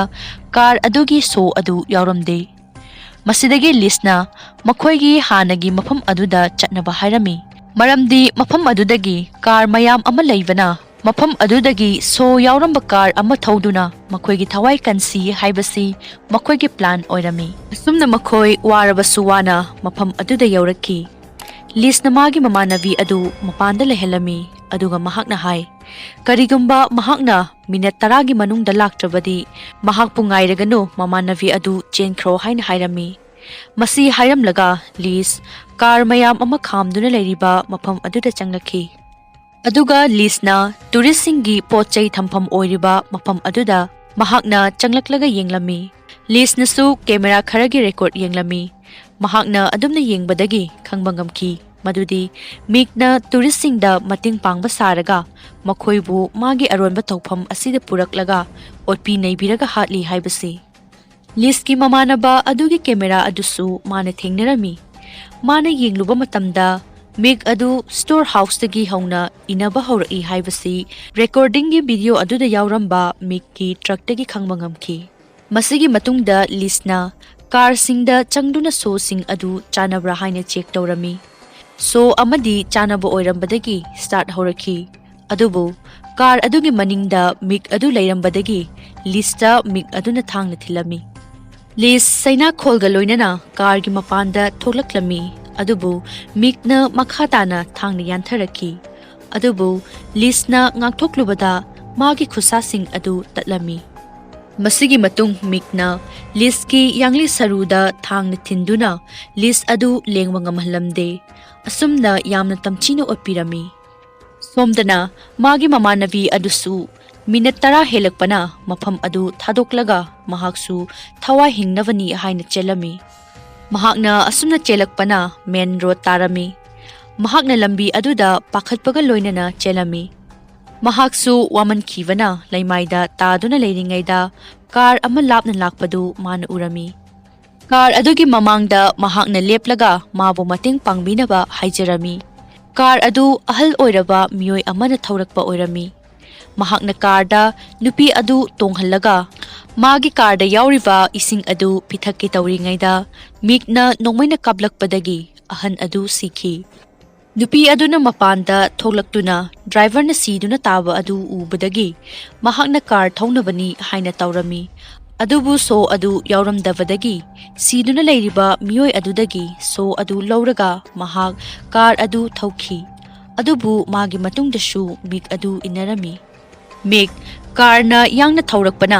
ꯀꯥꯔ ꯑꯗꯨꯒꯤ ꯁꯣ ꯑꯗꯨ ꯌꯥꯎꯔꯝꯗꯦ꯫ ꯃꯁꯤꯗꯒꯤ ꯂꯤꯁꯅ ꯃꯈꯣꯏꯒꯤ ꯍꯥꯟꯅꯒꯤ ꯃꯐꯝ ꯑꯗꯨꯗ ꯆꯠꯅꯕ ꯍꯥꯏꯔꯝꯃꯤ, ꯃꯔꯝꯗꯤ ꯃꯐꯝ ꯑꯗꯨꯗꯒꯤ ꯀꯥꯔ ꯃꯌꯥꯝ ꯑꯃ ꯂꯩꯕꯅ ꯃꯐꯝ ꯑꯗꯨꯗꯒꯤ ꯁꯣ ꯌꯥꯎꯔꯝꯕ ꯀꯥꯔ ꯑꯃ ꯊꯧꯗꯨꯅ ꯃꯈꯣꯏꯒꯤ ꯊꯋꯥꯏ ꯀꯟꯁꯤ ꯍꯥꯏꯕꯁꯤ ꯃꯈꯣꯏꯒꯤ ꯄ꯭ꯂꯥꯟ ꯑꯣꯏꯔꯝꯃꯤ꯫ ꯑꯁꯨꯝꯅ ꯃꯈꯣꯏ ꯋꯥꯔꯕꯁꯨ ꯋꯥꯅ ꯃꯐꯝ ꯑꯗꯨꯗ ꯌꯧꯔꯛꯈꯤ꯫ ꯂꯤꯁꯅ ꯃꯥꯒꯤ ꯃꯃꯥꯟꯅꯕꯤ ꯑꯗꯨ ꯃꯄꯥꯟꯗ ꯂꯩꯍꯜꯂꯝꯃꯤ, ꯑꯗꯨꯒ ꯃꯍꯥꯛꯅ ꯍꯥꯏ, "ꯀꯔꯤꯒꯨꯝꯕ ꯃꯍꯥꯛꯅ ꯃꯤꯅꯠ ꯇꯔꯥꯒꯤ ꯃꯅꯨꯡꯗ ꯂꯥꯛꯇ꯭ꯔꯕꯗꯤ, ꯃꯍꯥꯛꯄꯨ ꯉꯥꯏꯔꯒꯅꯨ, ꯃꯃꯥꯟꯅꯕꯤ ꯑꯗꯨ ꯆꯦꯟꯈ꯭ꯔꯣ" ꯍꯥꯏꯅ ꯍꯥꯏꯔꯝꯃꯤ꯫ ꯃꯁꯤ ꯍꯥꯏꯔꯝꯂꯒ ꯂꯤꯁ ꯀꯥꯔ ꯃꯌꯥꯝ ꯑꯃ ꯈꯥꯝꯗꯨꯅ ꯂꯩꯔꯤꯕ ꯃꯐꯝ ꯑꯗꯨꯗ ꯆꯪꯂꯛꯈꯤ꯫ ꯑꯗꯨꯒ ꯂꯤꯁꯅ ꯇꯨꯔꯤꯁꯁꯤꯡꯒꯤ ꯄꯣꯠ ꯆꯩ ꯊꯝꯐꯝ ꯑꯣꯏꯔꯤꯕ ꯃꯐꯝ ꯑꯗꯨꯗ ꯃꯍꯥꯛꯅ ꯆꯪꯂꯛꯂꯒ ꯌꯦꯡꯂꯝꯃꯤ꯫ ꯂꯤꯁꯅꯁꯨ ꯀꯦꯃꯦꯔꯥ ꯈꯔꯒꯤ ꯔꯦꯀꯣꯔꯗ ꯌꯦꯡꯂꯝꯃꯤ꯫ ꯃꯍꯥꯛꯅ ꯑꯗꯨꯝꯅ ꯌꯦꯡꯕꯗꯒꯤ ꯈꯪꯕ ꯉꯝꯈꯤ ꯃꯗꯨꯗꯤ ꯃꯤꯛꯅ ꯇꯨꯔꯤꯁꯁꯤꯡꯗ ꯃꯇꯦꯡ ꯄꯥꯡꯕ ꯁꯥꯔꯒ ꯃꯈꯣꯏꯕꯨ ꯃꯥꯒꯤ ꯑꯔꯣꯟꯕ ꯇꯧꯐꯝ ꯑꯁꯤꯗ ꯄꯨꯔꯛꯂꯒ ꯑꯣꯠꯄꯤ ꯅꯩꯕꯤꯔꯒ ꯍꯥꯠꯂꯤ ꯍꯥꯏꯕꯁꯤ꯫ ꯂꯤꯁꯀꯤ ꯃꯃꯥꯟꯅꯕ ꯑꯗꯨꯒꯤ ꯀꯦꯃꯦꯔꯥ ꯑꯗꯨꯁꯨ ꯃꯥꯅ ꯊꯦꯡꯅꯔꯝꯃꯤ꯫ ꯃꯥꯅ ꯌꯦꯡꯂꯨꯕ ꯃꯇꯝꯗ ꯃꯤꯛ ꯑꯗꯨ ꯁ꯭ꯇꯣꯔ ꯍꯥꯎꯁꯇꯒꯤ ꯍꯧꯅ ꯏꯅꯕ ꯍꯧꯔꯛꯏ ꯍꯥꯏꯕꯁꯤ ꯔꯦꯀꯣꯔꯗꯤꯡꯒꯤ ꯚꯤꯗꯤꯑꯣ ꯑꯗꯨꯗ ꯌꯥꯎꯔꯝꯕ ꯃꯤꯛꯀꯤ ꯇ꯭ꯔꯛꯇꯒꯤ ꯈꯪꯕ ꯉꯝꯈꯤ꯫ ꯃꯁꯤꯒꯤ ꯃꯇꯨꯡꯗ ꯂꯤꯁꯅ ꯀꯥꯔꯁꯤꯡꯗ ꯆꯪꯗꯨꯅ ꯁꯣꯁꯤꯡ ꯑꯗꯨ ꯆꯥꯟꯅꯕ꯭ꯔꯥ ꯍꯥꯏꯅ ꯆꯦꯛ ꯇꯧꯔꯝꯃꯤ꯫ ꯁꯣ ꯑꯃꯗꯤ ꯆꯥꯟꯅꯕ ꯑꯣꯏꯔꯝꯕꯗꯒꯤ ꯁ꯭ꯇꯥꯔꯠ ꯍꯧꯔꯛꯈꯤ꯫ ꯑꯗꯨꯕꯨ ꯀꯥꯔ ꯑꯗꯨꯒꯤ ꯃꯅꯤꯡꯗ ꯃꯤꯛ ꯑꯗꯨ ꯂꯩꯔꯝꯕꯗꯒꯤ ꯂꯤꯁꯇ ꯃꯤꯛ ꯑꯗꯨꯅ ꯊꯥꯡꯅ ꯊꯤꯜꯂꯝꯃꯤ꯫ ꯂꯤꯁ ꯆꯩꯅꯥꯈꯣꯜꯒ ꯂꯣꯏꯅꯅ ꯀꯥꯔꯒꯤ ꯃꯄꯥꯟꯗ ꯊꯣꯛꯂꯛꯂꯝꯃꯤ, ꯑꯗꯨꯕꯨ ꯃꯤꯛꯅ ꯃꯈꯥ ꯇꯥꯅ ꯊꯥꯡꯅ ꯌꯥꯟꯊꯔꯛꯈꯤ꯫ ꯑꯗꯨꯕꯨ ꯂꯤꯁꯅ ꯉꯥꯛꯊꯣꯛꯂꯨꯕꯗ ꯃꯥꯒꯤ ꯈꯨꯠꯁꯥꯁꯤꯡ ꯑꯗꯨ ꯇꯠꯂꯝꯃꯤ꯫ ꯃꯁꯤꯒꯤ ꯃꯇꯨꯡ ꯃꯤꯛꯅ ꯂꯤꯁꯀꯤ ꯌꯥꯡꯂꯤ ꯁꯔꯨꯗ ꯊꯥꯡꯅ ꯊꯤꯟꯗꯨꯅ ꯂꯤꯁ ꯑꯗꯨ ꯂꯦꯡꯕ ꯉꯝꯍꯜꯂꯝꯗꯦ꯫ ꯑꯁꯨꯝꯅ ꯌꯥꯝꯅ ꯇꯝꯊꯤꯅ ꯑꯣꯠꯄꯤꯔꯝꯃꯤ꯫ ꯁꯣꯝꯗꯅ ꯃꯥꯒꯤ ꯃꯃꯥꯟꯅꯕꯤ ꯑꯗꯨꯁꯨ ꯃꯤꯅꯠ ꯇꯔꯥ ꯍꯦꯜꯂꯛꯄꯅ ꯃꯐꯝ ꯑꯗꯨ ꯊꯥꯗꯣꯛꯂꯒ ꯃꯍꯥꯛꯁꯨ ꯊꯋꯥꯏ ꯍꯤꯡꯅꯕꯅꯤ ꯍꯥꯏꯅ ꯆꯦꯜꯂꯝꯃꯤ꯫ ꯃꯍꯥꯛꯅ ꯑꯁꯨꯝꯅ ꯆꯦꯜꯂꯛꯄꯅ ꯃꯦꯟ ꯔꯣꯗ ꯇꯥꯔꯝꯃꯤ꯫ ꯃꯍꯥꯛꯅ ꯂꯝꯕꯤ ꯑꯗꯨꯗ ꯄꯥꯈꯠꯄꯒ ꯂꯣꯏꯅꯅ ꯆꯦꯜꯂꯝꯃꯤ꯫ ꯃꯍꯥꯛꯁꯨ ꯋꯥꯃꯟꯈꯤꯕꯅ ꯂꯩꯃꯥꯏꯗ ꯇꯥꯗꯨꯅ ꯂꯩꯔꯤꯉꯩꯗ ꯀꯥꯔ ꯑꯃ ꯂꯥꯞꯅ ꯂꯥꯛꯄꯗꯨ ꯃꯥꯅ ꯎꯔꯝꯃꯤ꯫ ꯀꯥꯔ ꯑꯗꯨꯒꯤ ꯃꯃꯥꯡꯗ ꯃꯍꯥꯛꯅ ꯂꯦꯞꯂꯒ ꯃꯥꯕꯨ ꯃꯇꯦꯡ ꯄꯥꯡꯕꯤꯅꯕ ꯍꯥꯏꯖꯔꯝꯃꯤ꯫ ꯀꯥꯔ ꯑꯗꯨ ꯑꯍꯜ ꯑꯣꯏꯔꯕ ꯃꯤꯑꯣꯏ ꯑꯃꯅ ꯊꯧꯔꯛꯄ ꯑꯣꯏꯔꯝꯃꯤ꯫ ꯃꯍꯥꯛꯅ ꯀꯥꯔꯗ ꯅꯨꯄꯤ ꯑꯗꯨ ꯇꯣꯡꯍꯜꯂꯒ ꯃꯥꯒꯤ ꯀꯥꯔꯗ ꯌꯥꯎꯔꯤꯕ ꯏꯁꯤꯡ ꯑꯗꯨ ꯄꯤꯊꯛꯀꯦ ꯇꯧꯔꯤꯉꯩꯗ ꯃꯤꯛꯅ ꯅꯣꯡꯃꯩꯅ ꯀꯥꯞꯂꯛꯄꯗꯒꯤ ꯑꯍꯟ ꯑꯗꯨ ꯁꯤꯈꯤ꯫ ꯅꯨꯄꯤ ꯑꯗꯨꯅ ꯃꯄꯥꯟꯗ ꯊꯣꯛꯂꯛꯇꯨꯅ ꯗ꯭ꯔꯥꯏꯚꯔꯅ ꯁꯤꯗꯨꯅ ꯇꯥꯕ ꯑꯗꯨ ꯎꯕꯗꯒꯤ ꯃꯍꯥꯛꯅ ꯀꯥꯔ ꯊꯧꯅꯕꯅꯤ ꯍꯥꯏꯅ ꯇꯧꯔꯝꯃꯤ꯫ ꯑꯗꯨꯕꯨ ꯁꯣ ꯑꯗꯨ ꯌꯥꯎꯔꯝꯗꯕꯗꯒꯤ ꯁꯤꯗꯨꯅ ꯂꯩꯔꯤꯕ ꯃꯤꯑꯣꯏ ꯑꯗꯨꯗꯒꯤ ꯁꯣ ꯑꯗꯨ ꯂꯧꯔꯒ ꯃꯍꯥꯛ ꯀꯥꯔ ꯑꯗꯨ ꯊꯧꯈꯤ꯫ ꯑꯗꯨꯕꯨ ꯃꯥꯒꯤ ꯃꯇꯨꯡꯗꯁꯨ ꯃꯤꯛ ꯑꯗꯨ ꯏꯟꯅꯔꯝꯃꯤ꯫ ꯃꯤꯛ ꯀꯥꯔꯅ ꯌꯥꯡꯅ ꯊꯧꯔꯛꯄꯅ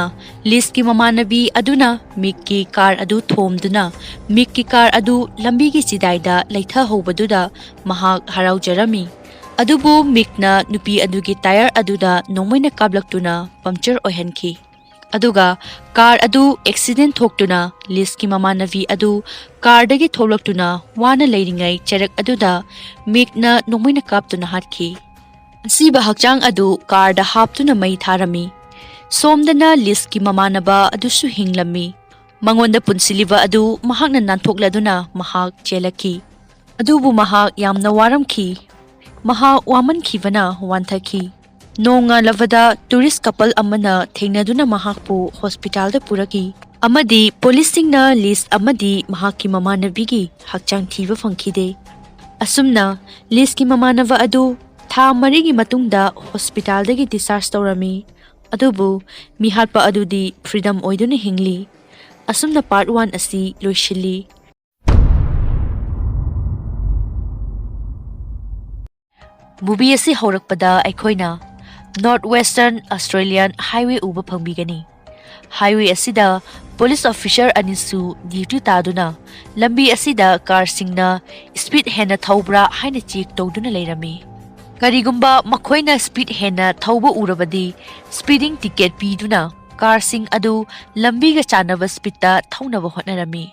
ꯂꯤꯁꯀꯤ ꯃꯃꯥꯟꯅꯕꯤ ꯑꯗꯨꯅ ꯃꯤꯛꯀꯤ ꯀꯥꯔ ꯑꯗꯨ ꯊꯣꯝꯗꯨꯅ ꯃꯤꯛꯀꯤ ꯀꯥꯔ ꯑꯗꯨ ꯂꯝꯕꯤꯒꯤ ꯆꯤꯗꯥꯏꯗ ꯂꯩꯊꯍꯧꯕꯗꯨꯗ ꯃꯍꯥꯛ ꯍꯔꯥꯎꯖꯔꯝꯃꯤ꯫ ꯑꯗꯨꯕꯨ ꯃꯤꯛꯅ ꯅꯨꯄꯤ ꯑꯗꯨꯒꯤ ꯇꯥꯌꯔ ꯑꯗꯨꯗ ꯅꯣꯡꯃꯩꯅ ꯀꯥꯞꯂꯛꯇꯨꯅ ꯄꯝꯆꯔ ꯑꯣꯏꯍꯟꯈꯤ꯫ ꯑꯗꯨꯒ ꯀꯥꯔ ꯑꯗꯨ ꯑꯦꯛꯁꯤꯗꯦꯟ ꯊꯣꯛꯇꯨꯅ ꯂꯤꯁꯀꯤ ꯃꯃꯥꯟꯅꯕꯤ ꯑꯗꯨ ꯀꯥꯔꯗꯒꯤ ꯊꯣꯛꯂꯛꯇꯨꯅ ꯋꯥꯅ ꯂꯩꯔꯤꯉꯩ ꯆꯔꯛ ꯑꯗꯨꯗ ꯃꯤꯛꯅ ꯅꯣꯡꯃꯩꯅ ꯀꯥꯞꯇꯨꯅ ꯍꯥꯠꯈꯤ꯫ ꯑꯁꯤꯕ ꯍꯛꯆꯥꯡ ꯑꯗꯨ ꯀꯥꯔꯗ ꯍꯥꯞꯇꯨꯅ ꯃꯩ ꯊꯥꯔꯝꯃꯤ꯫ ꯁꯣꯝꯗꯅ ꯂꯤꯁꯀꯤ ꯃꯃꯥꯟꯅꯕ ꯑꯗꯨꯁꯨ ꯍꯤꯡꯂꯝꯃꯤ꯫ ꯃꯉꯣꯟꯗ ꯄꯨꯟꯁꯤꯜꯂꯤꯕ ꯑꯗꯨ ꯃꯍꯥꯛꯅ ꯅꯥꯟꯊꯣꯛꯂꯗꯨꯅ ꯃꯍꯥꯛ ꯆꯦꯜꯂꯛꯈꯤ꯫ ꯑꯗꯨꯕꯨ ꯃꯍꯥꯛ ꯌꯥꯝꯅ ꯋꯥꯔꯝꯈꯤ꯫ ꯃꯍꯥꯛ ꯋꯥꯃꯟꯈꯤꯕꯅ ꯋꯥꯟꯊꯈꯤ꯫ ꯅꯣꯡꯉꯥꯜꯂꯕꯗ ꯇꯨꯔꯤꯁ ꯀꯄꯜ ꯑꯃꯅ ꯊꯦꯡꯅꯗꯨꯅ ꯃꯍꯥꯛꯄꯨ ꯍꯣꯁꯄꯤꯇꯥꯜꯗ ꯄꯨꯔꯛꯈꯤ ꯑꯃꯗꯤ ꯄꯨꯂꯤꯁꯁꯤꯡꯅ ꯂꯤꯁ ꯑꯃꯗꯤ ꯃꯍꯥꯛꯀꯤ ꯃꯃꯥꯟꯅꯕꯤꯒꯤ ꯍꯛꯆꯥꯡ ꯊꯤꯕ ꯐꯪꯈꯤꯗꯦ꯫ ꯑꯁꯨꯝꯅ ꯂꯤꯁꯀꯤ ꯃꯃꯥꯟꯅꯕ ꯑꯗꯨ ꯊꯥ ꯃꯔꯤꯒꯤ ꯃꯇꯨꯡꯗ ꯍꯣꯁꯄꯤꯇꯥꯜꯗꯒꯤ ꯗꯤꯁꯆꯥꯔꯖ ꯇꯧꯔꯝꯃꯤ꯫ ꯑꯗꯨꯕꯨ ꯃꯤꯍꯥꯠꯄ ꯑꯗꯨꯗꯤ ꯐ꯭ꯔꯤꯗꯝ ꯑꯣꯏꯗꯨꯅ ꯍꯤꯡꯂꯤ꯫ ꯑꯁꯨꯝꯅ ꯄꯥꯔꯠ ꯋꯥꯟ ꯑꯁꯤ ꯂꯣꯏꯁꯤꯜꯂꯤ꯫ ꯃꯨꯚꯤ ꯑꯁꯤ ꯍꯧꯔꯛꯄꯗ ꯑꯩꯈꯣꯏꯅ ꯅꯣꯔꯠ ꯋꯦꯁꯇꯔꯟ ꯑꯁꯇ꯭ꯔꯦꯂꯤꯌꯥꯟ ꯍꯥꯏꯋꯦ ꯎꯕ ꯐꯪꯕꯤꯒꯅꯤ꯫ ꯍꯥꯏꯋꯦ ꯑꯁꯤꯗ ꯄꯨꯂꯤꯁ ꯑꯣꯐꯤꯁꯔ ꯑꯅꯤꯁꯨ ꯗ꯭ꯌꯨꯇꯤ ꯇꯥꯗꯨꯅ ꯂꯝꯕꯤ ꯑꯁꯤꯗ ꯀꯥꯔꯁꯤꯡꯅ ꯁ꯭ꯄꯤꯗ ꯍꯦꯟꯅ ꯊꯧꯕ꯭ꯔꯥ ꯍꯥꯏꯅ ꯆꯦꯛ ꯇꯧꯗꯨꯅ ꯂꯩꯔꯝꯃꯤ꯫ ꯀꯔꯤꯒꯨꯝꯕ ꯃꯈꯣꯏꯅ ꯁ꯭ꯄꯤꯗ ꯍꯦꯟꯅ ꯊꯧꯕ ꯎꯔꯕꯗꯤ ꯁ꯭ꯄꯤꯗꯤꯡ ꯇꯤꯀꯦꯠ ꯄꯤꯗꯨꯅ ꯀꯥꯔꯁꯤꯡ ꯑꯗꯨ ꯂꯝꯕꯤꯒ ꯆꯥꯟꯅꯕ ꯁ꯭ꯄꯤꯗꯇ ꯊꯧꯅꯕ ꯍꯣꯠꯅꯔꯝꯃꯤ꯫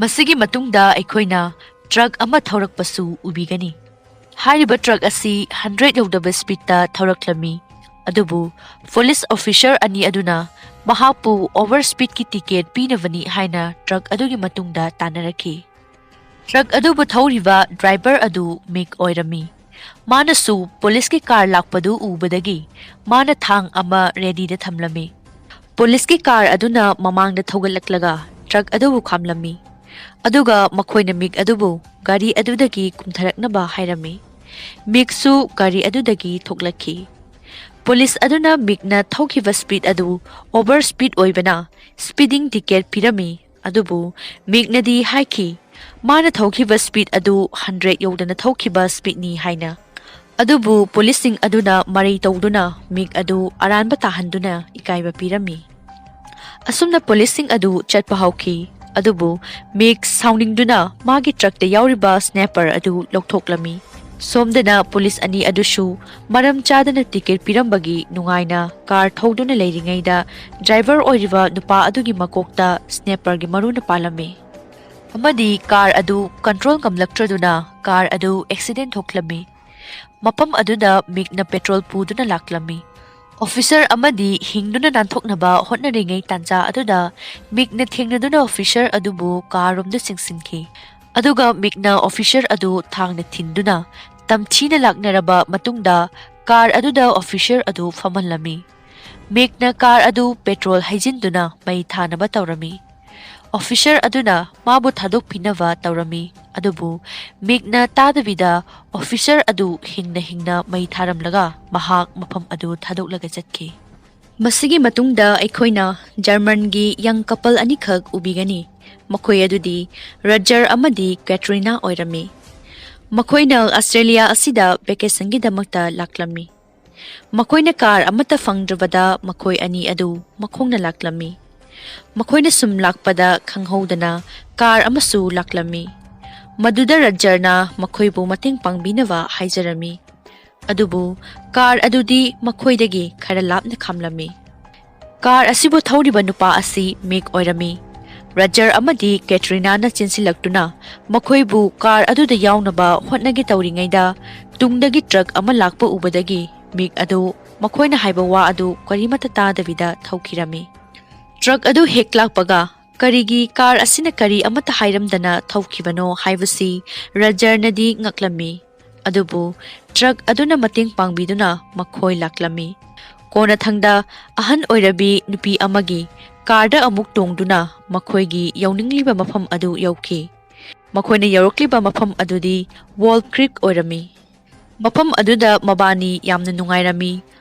ꯃꯁꯤꯒꯤ ꯃꯇꯨꯡꯗ ꯑꯩꯈꯣꯏꯅ ꯇ꯭ꯔꯛ ꯑꯃ ꯊꯧꯔꯛꯄꯁꯨ ꯎꯕꯤꯒꯅꯤ꯫ ꯍꯥꯏꯔꯤꯕ ꯇ꯭ꯔꯛ ꯑꯁꯤ ꯍꯟꯗ꯭ꯔꯦꯗ ꯌꯧꯗꯕ ꯁ꯭ꯄꯤꯗꯇ ꯊꯧꯔꯛꯂꯝꯃꯤ꯫ ꯑꯗꯨꯕꯨ ꯄꯨꯂꯤꯁ ꯑꯣꯐꯤꯁꯔ ꯑꯅꯤ ꯑꯗꯨꯅ ꯃꯍꯥꯛꯄꯨ ꯑꯣꯚꯔ ꯁ꯭ꯄꯤꯗꯀꯤ ꯇꯤꯀꯦꯠ ꯄꯤꯅꯕꯅꯤ ꯍꯥꯏꯅ ꯇ꯭ꯔꯛ ꯑꯗꯨꯒꯤ ꯃꯇꯨꯡꯗ ꯇꯥꯟꯅꯔꯛꯈꯤ꯫ ꯇ꯭ꯔꯛ ꯑꯗꯨꯕꯨ ꯊꯧꯔꯤꯕ ꯗ꯭ꯔꯥꯏꯚꯔ ꯑꯗꯨ ꯃꯤꯛ ꯑꯣꯏꯔꯝꯃꯤ꯫ ꯃꯥꯅꯁꯨ ꯄꯨꯂꯤꯁꯀꯤ ꯀꯥꯔ ꯂꯥꯛꯄꯗꯨ ꯎꯕꯗꯒꯤ ꯃꯥꯅ ꯊꯥꯡ ꯑꯃ ꯔꯦꯗꯤꯗ ꯊꯝꯂꯝꯃꯤ꯫ ꯄꯨꯂꯤꯁꯀꯤ ꯀꯥꯔ ꯑꯗꯨꯅ ꯃꯃꯥꯡꯗ ꯊꯧꯒꯠꯂꯛꯂꯒ ꯇ꯭ꯔꯛ ꯑꯗꯨꯕꯨ ꯈꯥꯝꯂꯝꯃꯤ꯫ ꯑꯗꯨꯒ ꯃꯈꯣꯏꯅ ꯃꯤꯛ ꯑꯗꯨꯕꯨ ꯒꯥꯔꯤ ꯑꯗꯨꯗꯒꯤ ꯀꯨꯝꯊꯔꯛꯅꯕ ꯍꯥꯏꯔꯝꯃꯤ꯫ ꯃꯤꯛꯁꯨ ꯒꯥꯔꯤ ꯑꯗꯨꯗꯒꯤ ꯊꯣꯛꯂꯛꯈꯤ꯫ ꯄꯨꯂꯤꯁ ꯑꯗꯨꯅ ꯃꯤꯛꯅ ꯊꯧꯈꯤꯕ ꯁ꯭ꯄꯤꯗ ꯑꯗꯨ ꯑꯣꯚꯔ ꯁ꯭ꯄꯤꯗ ꯑꯣꯏꯕꯅ ꯁ꯭ꯄꯤꯗꯤꯡ ꯇꯤꯀꯦꯠ ꯄꯤꯔꯝꯃꯤ꯫ ꯑꯗꯨꯕꯨ ꯃꯤꯛꯅꯗꯤ ꯍꯥꯏꯈꯤ, ꯃꯥꯅ ꯊꯧꯈꯤꯕ ꯁ꯭ꯄꯤꯗ ꯑꯗꯨ ꯍꯟꯗ꯭ꯔꯦꯗ ꯌꯧꯗꯅ ꯊꯧꯈꯤꯕ ꯁ꯭ꯄꯤꯗꯅꯤ ꯍꯥꯏꯅ꯫ ꯑꯗꯨꯕꯨ ꯄꯨꯂꯤꯁꯁꯤꯡ ꯑꯗꯨꯅ ꯃꯔꯩ ꯇꯧꯗꯨꯅ ꯃꯤꯛ ꯑꯗꯨ ꯑꯔꯥꯟꯕ ꯇꯥꯍꯟꯗꯨꯅ ꯏꯀꯥꯏꯕ ꯄꯤꯔꯝꯃꯤ꯫ ꯑꯁꯨꯝꯅ ꯄꯨꯂꯤꯁꯁꯤꯡ ꯑꯗꯨ ꯆꯠꯄ ꯍꯧꯈꯤ꯫ ꯑꯗꯨꯕꯨ ꯃꯤꯛ ꯁꯥꯎꯅꯤꯡꯗꯨꯅ ꯃꯥꯒꯤ ꯇ꯭ꯔꯛꯇ ꯌꯥꯎꯔꯤꯕ ꯁ꯭ꯅꯦꯄꯔ ꯑꯗꯨ ꯂꯧꯊꯣꯛꯂꯝꯃꯤ꯫ ꯁꯣꯝꯗꯅ ꯄꯨꯂꯤꯁ ꯑꯅꯤ ꯑꯗꯨꯁꯨ ꯃꯔꯝ ꯆꯥꯗꯅ ꯇꯤꯀꯦꯠ ꯄꯤꯔꯝꯕꯒꯤ ꯅꯨꯡꯉꯥꯏꯅ ꯀꯥꯔ ꯊꯧꯗꯨꯅ ꯂꯩꯔꯤꯉꯩꯗ ꯗ꯭ꯔꯥꯏꯚꯔ ꯑꯣꯏꯔꯤꯕ ꯅꯨꯄꯥ ꯑꯗꯨꯒꯤ ꯃꯀꯣꯛꯇ ꯁ꯭ꯅꯦꯄꯔꯒꯤ ꯃꯔꯨꯅ ꯄꯥꯜꯂꯝꯃꯤ꯫ ꯑꯃꯗꯤ ꯀꯥꯔ ꯑꯗꯨ ꯀꯟꯇ꯭ꯔꯣꯜ ꯉꯝꯂꯛꯇ꯭ꯔꯗꯨꯅ ꯀꯥꯔ ꯑꯗꯨ ꯑꯦꯛꯁꯤꯗꯦꯟ ꯊꯣꯛꯂꯝꯃꯤ꯫ ꯃꯐꯝ ꯑꯗꯨꯗ ꯃꯤꯛꯅ ꯄꯦꯇ꯭ꯔꯣꯜ ꯄꯨꯗꯨꯅ ꯂꯥꯛꯂꯝꯃꯤ꯫ ꯑꯣꯐꯤꯁꯔ ꯑꯃꯗꯤ ꯍꯤꯡꯗꯨꯅ ꯅꯥꯟꯊꯣꯛꯅꯕ ꯍꯣꯠꯅꯔꯤꯉꯩ ꯇꯥꯟꯖꯥ ꯑꯗꯨꯗ ꯃꯤꯛꯅ ꯊꯦꯡꯅꯗꯨꯅ ꯑꯣꯐꯤꯁꯔ ꯑꯗꯨꯕꯨ ꯀꯥꯔ ꯔꯣꯝꯗ ꯆꯤꯡꯁꯤꯟꯈꯤ꯫ ꯑꯗꯨꯒ ꯃꯤꯛꯅ ꯑꯣꯐꯤꯁꯔ ꯑꯗꯨ ꯊꯥꯡꯅ ꯊꯤꯟꯗꯨꯅ ꯇꯝꯊꯤꯅ ꯂꯥꯛꯅꯔꯕ ꯃꯇꯨꯡꯗ ꯀꯥꯔ ꯑꯗꯨꯗ ꯑꯣꯐꯤꯁꯔ ꯑꯗꯨ ꯐꯝꯍꯜꯂꯝꯃꯤ꯫ ꯃꯤꯛꯅ ꯀꯥꯔ ꯑꯗꯨ ꯄꯦꯇ꯭ꯔꯣꯜ ꯍꯩꯖꯤꯟꯗꯨꯅ ꯃꯩ ꯊꯥꯅꯕ ꯇꯧꯔꯝꯃꯤ꯫ ꯑꯣꯐꯤꯁꯔ ꯑꯗꯨꯅ ꯃꯥꯕꯨ ꯊꯥꯗꯣꯛꯄꯤꯅꯕ ꯇꯧꯔꯝꯃꯤ, ꯑꯗꯨꯕꯨ ꯃꯤꯛꯅ ꯇꯥꯗꯕꯤꯗ ꯑꯣꯐꯤꯁꯔ ꯑꯗꯨ ꯍꯤꯡꯅ ꯍꯤꯡꯅ ꯃꯩ ꯊꯥꯔꯝꯂꯒ ꯃꯍꯥꯛ ꯃꯐꯝ ꯑꯗꯨ ꯊꯥꯗꯣꯛꯂꯒ ꯆꯠꯈꯤ꯫ ꯃꯁꯤꯒꯤ ꯃꯇꯨꯡꯗ ꯑꯩꯈꯣꯏꯅ ꯖꯔꯃꯟꯒꯤ ꯌꯪ ꯀꯄꯜ ꯑꯅꯤꯈꯛ ꯎꯕꯤꯒꯅꯤ꯫ ꯃꯈꯣꯏ ꯑꯗꯨꯗꯤ ꯔꯖꯔ ꯑꯃꯗꯤ ꯀꯦꯇ꯭ꯔꯤꯅꯥ ꯑꯣꯏꯔꯝꯃꯤ꯫ ꯃꯈꯣꯏꯅ ꯑꯁꯇ꯭ꯔꯦꯂꯤꯌꯥ ꯑꯁꯤꯗ ꯚꯦꯀꯦꯁꯟꯒꯤꯗꯃꯛꯇ ꯂꯥꯛꯂꯝꯃꯤ꯫ ꯃꯈꯣꯏꯅ ꯀꯥꯔ ꯑꯃꯠꯇ ꯐꯪꯗ꯭ꯔꯕꯗ ꯃꯈꯣꯏ ꯑꯅꯤ ꯑꯗꯨ ꯃꯈꯣꯡꯅ ꯂꯥꯛꯂꯝꯃꯤ꯫ ꯃꯈꯣꯏꯅ ꯁꯨꯝ ꯂꯥꯛꯄꯗ ꯈꯪꯍꯧꯗꯅ ꯀꯥꯔ ꯑꯃꯁꯨ ꯂꯥꯛꯂꯝꯃꯤ꯫ ꯃꯗꯨꯗ ꯔꯖꯔꯅ ꯃꯈꯣꯏꯕꯨ ꯃꯇꯦꯡ ꯄꯥꯡꯕꯤꯅꯕ ꯍꯥꯏꯖꯔꯝꯃꯤ꯫ ꯑꯗꯨꯕꯨ ꯀꯥꯔ ꯑꯗꯨꯗꯤ ꯃꯈꯣꯏꯗꯒꯤ ꯈꯔ ꯂꯥꯞꯅ ꯈꯥꯝꯂꯝꯃꯤ꯫ ꯀꯥꯔ ꯑꯁꯤꯕꯨ ꯊꯧꯔꯤꯕ ꯅꯨꯄꯥ ꯑꯁꯤ ꯃꯤꯛ ꯑꯣꯏꯔꯝꯃꯤ꯫ ꯔꯖꯔ ꯑꯃꯗꯤ ꯀꯦꯇ꯭ꯔꯤꯅꯥꯅ ꯆꯦꯟꯁꯤꯜꯂꯛꯇꯨꯅ ꯃꯈꯣꯏꯕꯨ ꯀꯥꯔ ꯑꯗꯨꯗ ꯌꯥꯎꯅꯕ ꯍꯣꯠꯅꯒꯦ ꯇꯧꯔꯤꯉꯩꯗ ꯇꯨꯡꯗꯒꯤ ꯇ꯭ꯔꯛ ꯑꯃ ꯂꯥꯛꯄ ꯎꯕꯗꯒꯤ ꯃꯤꯛ ꯑꯗꯨ ꯃꯈꯣꯏꯅ ꯍꯥꯏꯕ ꯋꯥ ꯑꯗꯨ ꯀꯔꯤꯃꯠꯇ ꯇꯥꯗꯕꯤꯗ ꯊꯧꯈꯤꯔꯝꯃꯤ꯫ ꯇ꯭ꯔꯛ ꯑꯗꯨ ꯍꯦꯛ ꯂꯥꯛꯄꯒ ꯀꯔꯤꯒꯤ ꯀꯥꯔ ꯑꯁꯤꯅ ꯀꯔꯤ ꯑꯃꯠꯇ ꯍꯥꯏꯔꯝꯗꯅ ꯊꯧꯈꯤꯕꯅꯣ ꯍꯥꯏꯕꯁꯤ ꯔꯖꯔꯅꯗꯤ ꯉꯛꯂꯝꯃꯤ꯫ ꯑꯗꯨꯕꯨ ꯇ꯭ꯔꯛ ꯑꯗꯨꯅ ꯃꯇꯦꯡ ꯄꯥꯡꯕꯤꯗꯨꯅ ꯃꯈꯣꯏ ꯂꯥꯛꯂꯝꯃꯤ꯫ ꯀꯣꯟꯅꯊꯪꯗ ꯑꯍꯟ ꯑꯣꯏꯔꯕꯤ ꯅꯨꯄꯤ ꯑꯃꯒꯤ ꯀꯥꯔꯗ ꯑꯃꯨꯛ ꯇꯣꯡꯗꯨꯅ ꯃꯈꯣꯏꯒꯤ ꯌꯧꯅꯤꯡꯂꯤꯕ ꯃꯐꯝ ꯑꯗꯨ ꯌꯧꯈꯤ꯫ ꯃꯈꯣꯏꯅ ꯌꯧꯔꯛꯂꯤꯕ ꯃꯐꯝ ꯑꯗꯨꯗꯤ ꯋꯣꯜ ꯀ꯭ꯔꯤꯛ ꯑꯣꯏꯔꯝꯃꯤ꯫ ꯃꯐꯝ ꯑꯗꯨꯗ ꯃꯕꯥꯅꯤ ꯌꯥꯝꯅ ꯅꯨꯡꯉꯥꯏꯔꯝꯃꯤ,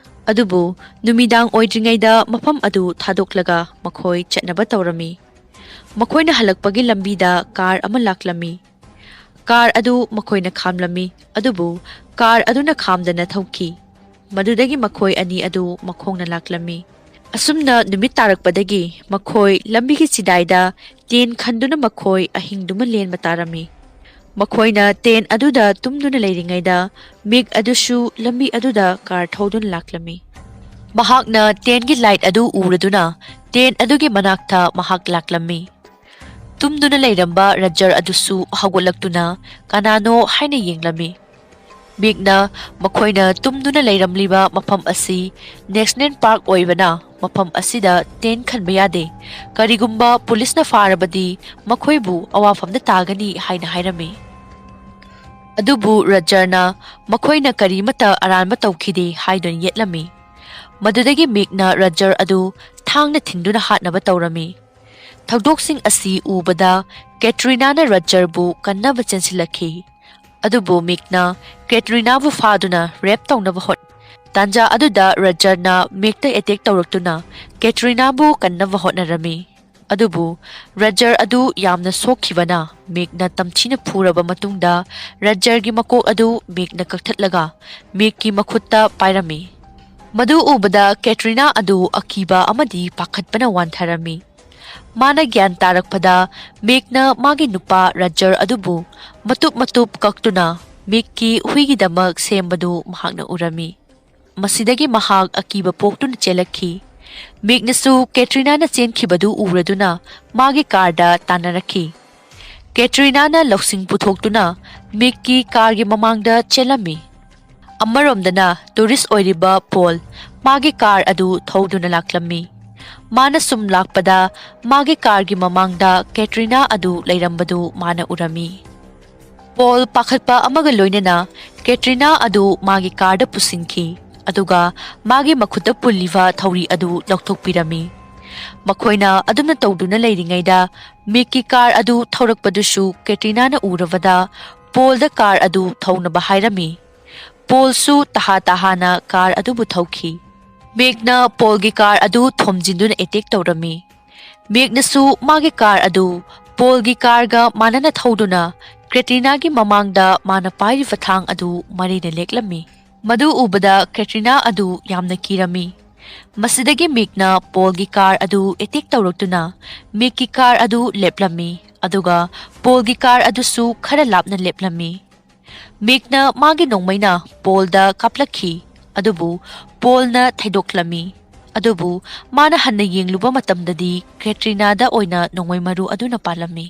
ꯑꯗꯨꯕꯨ ꯅꯨꯃꯤꯗꯥꯡ ꯑꯣꯏꯗ꯭ꯔꯤꯉꯩꯗ ꯃꯐꯝ ꯑꯗꯨ ꯊꯥꯗꯣꯛꯂꯒ ꯃꯈꯣꯏ ꯆꯠꯅꯕ ꯇꯧꯔꯝꯃꯤ꯫ ꯃꯈꯣꯏꯅ ꯍꯜꯂꯛꯄꯒꯤ ꯂꯝꯕꯤꯗ ꯀꯥꯔ ꯑꯃ ꯂꯥꯛꯂꯝꯃꯤ꯫ ꯀꯥꯔ ꯑꯗꯨ ꯃꯈꯣꯏꯅ ꯈꯥꯝꯂꯝꯃꯤ, ꯑꯗꯨꯕꯨ ꯀꯥꯔ ꯑꯗꯨꯅ ꯈꯥꯝꯗꯅ ꯊꯧꯈꯤ꯫ ꯃꯗꯨꯗꯒꯤ ꯃꯈꯣꯏ ꯑꯅꯤ ꯑꯗꯨ ꯃꯈꯣꯡꯅ ꯂꯥꯛꯂꯝꯃꯤ꯫ ꯑꯁꯨꯝꯅ ꯅꯨꯃꯤꯠ ꯇꯥꯔꯛꯄꯗꯒꯤ ꯃꯈꯣꯏ ꯂꯝꯕꯤꯒꯤ ꯆꯤꯗꯥꯏꯗ ꯇꯦꯟ ꯈꯟꯗꯨꯅ ꯃꯈꯣꯏ ꯑꯍꯤꯡꯗꯨꯃ ꯂꯦꯟꯕ ꯇꯥꯔꯝꯃꯤ꯫ ꯃꯈꯣꯏꯅ ꯇꯦꯟ ꯑꯗꯨꯗ ꯇꯨꯝꯗꯨꯅ ꯂꯩꯔꯤꯉꯩꯗ ꯃꯤꯛ ꯑꯗꯨꯁꯨ ꯂꯝꯕꯤ ꯑꯗꯨꯗ ꯀꯥꯔ ꯊꯧꯗꯨꯅ ꯂꯥꯛꯂꯝꯃꯤ꯫ ꯃꯍꯥꯛꯅ ꯇꯦꯟꯒꯤ ꯂꯥꯏꯠ ꯑꯗꯨ ꯎꯔꯗꯨꯅ ꯇꯦꯟ ꯑꯗꯨꯒꯤ ꯃꯅꯥꯛꯇ ꯃꯍꯥꯛ ꯂꯥꯛꯂꯝꯃꯤ꯫ ꯇꯨꯝꯗꯨꯅ ꯂꯩꯔꯝꯕ ꯔꯖꯔ ꯑꯗꯨꯁꯨ ꯍꯧꯒꯠꯂꯛꯇꯨꯅ ꯀꯅꯥꯅꯣ ꯍꯥꯏꯅ ꯌꯦꯡꯂꯝꯃꯤ꯫ ꯃꯤꯛꯅ ꯃꯈꯣꯏꯅ ꯇꯨꯝꯗꯨꯅ ꯂꯩꯔꯝꯂꯤꯕ ꯃꯐꯝ ꯑꯁꯤ ꯅꯦꯁꯅꯦꯜ ꯄꯥꯔꯛ ꯑꯣꯏꯕꯅ ꯃꯐꯝ ꯑꯁꯤꯗ ꯇꯦꯟ ꯈꯟꯕ ꯌꯥꯗꯦ꯫ ꯀꯔꯤꯒꯨꯝꯕ ꯄꯨꯂꯤꯁꯅ ꯐꯥꯔꯕꯗꯤ ꯃꯈꯣꯏꯕꯨ ꯑꯋꯥꯐꯝꯗ ꯇꯥꯒꯅꯤ ꯍꯥꯏꯅ ꯍꯥꯏꯔꯝꯃꯤ꯫ ꯑꯗꯨꯕꯨ ꯔꯖꯔꯅ ꯃꯈꯣꯏꯅ ꯀꯔꯤꯃꯠꯇ ꯑꯔꯥꯟꯕ ꯇꯧꯈꯤꯗꯦ ꯍꯥꯏꯗꯨꯅ ꯌꯦꯠꯂꯝꯃꯤ꯫ ꯃꯗꯨꯗꯒꯤ ꯃꯤꯛꯅ ꯔꯖꯔ ꯑꯗꯨ ꯊꯥꯡꯅ ꯊꯤꯟꯗꯨꯅ ꯍꯥꯠꯅꯕ ꯇꯧꯔꯝꯃꯤ꯫ ꯊꯧꯗꯣꯛꯁꯤꯡ ꯑꯁꯤ ꯎꯕꯗ ꯀꯦꯇ꯭ꯔꯤꯅꯥꯅ ꯔꯖꯔꯕꯨ ꯀꯟꯅꯕ ꯆꯦꯟꯁꯤꯜꯂꯛꯈꯤ꯫ ꯑꯗꯨꯕꯨ ꯃꯤꯛꯅ ꯀꯦꯇ꯭ꯔꯤꯅꯥꯕꯨ ꯐꯥꯗꯨꯅ ꯔꯦꯞ ꯇꯧꯅꯕ ꯍꯣꯠ-, ꯇꯥꯟꯖꯥ ꯑꯗꯨꯗ ꯔꯖꯔꯅ ꯃꯤꯛꯇ ꯑꯦꯇꯦꯛ ꯇꯧꯔꯛꯇꯨꯅ ꯀꯦꯇ꯭ꯔꯤꯅꯥꯕꯨ ꯀꯟꯅꯕ ꯍꯣꯠꯅꯔꯝꯃꯤ꯫ ꯑꯗꯨꯕꯨ ꯔꯖꯔ ꯑꯗꯨ ꯌꯥꯝꯅ ꯁꯣꯛꯈꯤꯕꯅ ꯃꯤꯛꯅ ꯇꯝꯊꯤꯅ ꯐꯨꯔꯕ ꯃꯇꯨꯡꯗ ꯔꯖꯔꯒꯤ ꯃꯀꯣꯛ ꯑꯗꯨ ꯃꯤꯛꯅ ꯀꯛꯊꯠꯂꯒ ꯃꯤꯛꯀꯤ ꯃꯈꯨꯠꯇ ꯄꯥꯏꯔꯝꯃꯤ꯫ ꯃꯗꯨ ꯎꯕꯗ ꯀꯦꯇ꯭ꯔꯤꯅꯥ ꯑꯗꯨ ꯑꯀꯤꯕ ꯑꯃꯗꯤ ꯄꯥꯈꯠꯄꯅ ꯋꯥꯟꯊꯔꯝꯃꯤ꯫ ꯃꯥꯅ ꯒ꯭ꯌꯥꯟ ꯇꯥꯔꯛꯄꯗ ꯃꯤꯛꯅ ꯃꯥꯒꯤ ꯅꯨꯄꯥ ꯔꯖꯔ ꯑꯗꯨꯕꯨ ꯃꯇꯨꯞ ꯃꯇꯨꯞ ꯀꯛꯇꯨꯅ ꯃꯤꯛꯀꯤ ꯍꯨꯏꯒꯤꯗꯃꯛ ꯁꯦꯝꯕꯗꯨ ꯃꯍꯥꯛꯅ ꯎꯔꯝꯃꯤ꯫ ꯃꯁꯤꯗꯒꯤ ꯃꯍꯥꯛ ꯑꯀꯤꯕ ꯄꯣꯛꯇꯨꯅ ꯆꯦꯜꯂꯛꯈꯤ꯫ ꯃꯤꯛꯅꯁꯨ ꯀꯦꯇ꯭ꯔꯤꯅꯥꯅ ꯆꯦꯟꯈꯤꯕꯗꯨ ꯎꯔꯗꯨꯅ ꯃꯥꯒꯤ ꯀꯥꯔꯗ ꯇꯥꯟꯅꯔꯛꯈꯤ꯫ ꯀꯦꯇ꯭ꯔꯤꯅꯥꯅ ꯂꯧꯁꯤꯡ ꯄꯨꯊꯣꯛꯇꯨꯅ ꯃꯤꯛꯀꯤ ꯀꯥꯔꯒꯤ ꯃꯃꯥꯡꯗ ꯆꯦꯜꯂꯝꯃꯤ꯫ ꯑꯃꯔꯣꯝꯗꯅ ꯇꯨꯔꯤꯁ ꯑꯣꯏꯔꯤꯕ ꯄꯣꯜ ꯃꯥꯒꯤ ꯀꯥꯔ ꯑꯗꯨ ꯊꯧꯗꯨꯅ ꯂꯥꯛꯂꯝꯃꯤ꯫ ꯃꯥꯅ ꯁꯨꯝ ꯂꯥꯛꯄꯗ ꯃꯥꯒꯤ ꯀꯥꯔꯒꯤ ꯃꯃꯥꯡꯗ ꯀꯦꯇ꯭ꯔꯤꯅꯥ ꯑꯗꯨ ꯂꯩꯔꯝꯕꯗꯨ ꯃꯥꯅ ꯎꯔꯝꯃꯤ꯫ ꯄꯣꯜ ꯄꯥꯈꯠꯄ ꯑꯃꯒ ꯂꯣꯏꯅꯅ ꯀꯦꯇ꯭ꯔꯤꯅꯥ ꯑꯗꯨ ꯃꯥꯒꯤ ꯀꯥꯔꯗ ꯄꯨꯁꯤꯟꯈꯤ꯫ ꯑꯗꯨꯒ ꯃꯥꯒꯤ ꯃꯈꯨꯠꯇ ꯄꯨꯜꯂꯤꯕ ꯊꯧꯔꯤ ꯑꯗꯨ ꯂꯧꯊꯣꯛꯄꯤꯔꯝꯃꯤ꯫ ꯃꯈꯣꯏꯅ ꯑꯗꯨꯝꯅ ꯇꯧꯗꯨꯅ ꯂꯩꯔꯤꯉꯩꯗ ꯃꯤꯛꯀꯤ ꯀꯥꯔ ꯑꯗꯨ ꯊꯧꯔꯛꯄꯗꯨꯁꯨ ꯀꯦꯇ꯭ꯔꯤꯅꯥꯅ ꯎꯔꯕꯗ ꯄꯣꯜꯗ ꯀꯥꯔ ꯑꯗꯨ ꯊꯧꯅꯕ ꯍꯥꯏꯔꯝꯃꯤ꯫ ꯄꯣꯜꯁꯨ ꯇꯍꯥ ꯇꯍꯥꯅ ꯀꯥꯔ ꯑꯗꯨꯕꯨ ꯊꯧꯈꯤ꯫ ꯃꯤꯛꯅ ꯄꯣꯜꯒꯤ ꯀꯥꯔ ꯑꯗꯨ ꯊꯣꯝꯖꯤꯟꯗꯨꯅ ꯑꯦꯇꯦꯛ ꯇꯧꯔꯝꯃꯤ꯫ ꯃꯤꯛꯅꯁꯨ ꯃꯥꯒꯤ ꯀꯥꯔ ꯑꯗꯨ ꯄꯣꯜꯒꯤ ꯀꯥꯔꯒ ꯃꯥꯟꯅꯅ ꯊꯧꯗꯨꯅ ꯀꯦꯇ꯭ꯔꯤꯅꯥꯒꯤ ꯃꯃꯥꯡꯗ ꯃꯥꯅ ꯄꯥꯏꯔꯤꯕ ꯊꯥꯡ ꯑꯗꯨ ꯃꯔꯩꯅ ꯂꯦꯛꯂꯝꯃꯤ꯫ ꯃꯗꯨ ꯎꯕꯗ ꯀꯦꯇ꯭ꯔꯤꯅꯥ ꯑꯗꯨ ꯌꯥꯝꯅ ꯀꯤꯔꯝꯃꯤ꯫ ꯃꯁꯤꯗꯒꯤ ꯃꯤꯛꯅ ꯄꯣꯜꯒꯤ ꯀꯥꯔ ꯑꯗꯨ ꯑꯦꯇꯦꯛ ꯇꯧꯔꯛꯇꯨꯅ ꯃꯤꯛꯀꯤ ꯀꯥꯔ ꯑꯗꯨ ꯂꯦꯞꯂꯝꯃꯤ, ꯑꯗꯨꯒ ꯄꯣꯜꯒꯤ ꯀꯥꯔ ꯑꯗꯨꯁꯨ ꯈꯔ ꯂꯥꯞꯅ ꯂꯦꯞꯂꯝꯃꯤ꯫ ꯃꯤꯛꯅ ꯃꯥꯒꯤ ꯅꯣꯡꯃꯩꯅ ꯄꯣꯜꯗ ꯀꯥꯞꯂꯛꯈꯤ, ꯑꯗꯨꯕꯨ ꯄꯣꯜꯅ ꯊꯩꯗꯣꯛꯂꯝꯃꯤ꯫ ꯑꯗꯨꯕꯨ ꯃꯥꯅ ꯍꯟꯅ ꯌꯦꯡꯂꯨꯕ ꯃꯇꯝꯗꯗꯤ ꯀꯦꯇ꯭ꯔꯤꯅꯥꯗ ꯑꯣꯏꯅ ꯅꯣꯡꯃꯩ ꯃꯔꯨ ꯑꯗꯨꯅ ꯄꯥꯜꯂꯝꯃꯤ꯫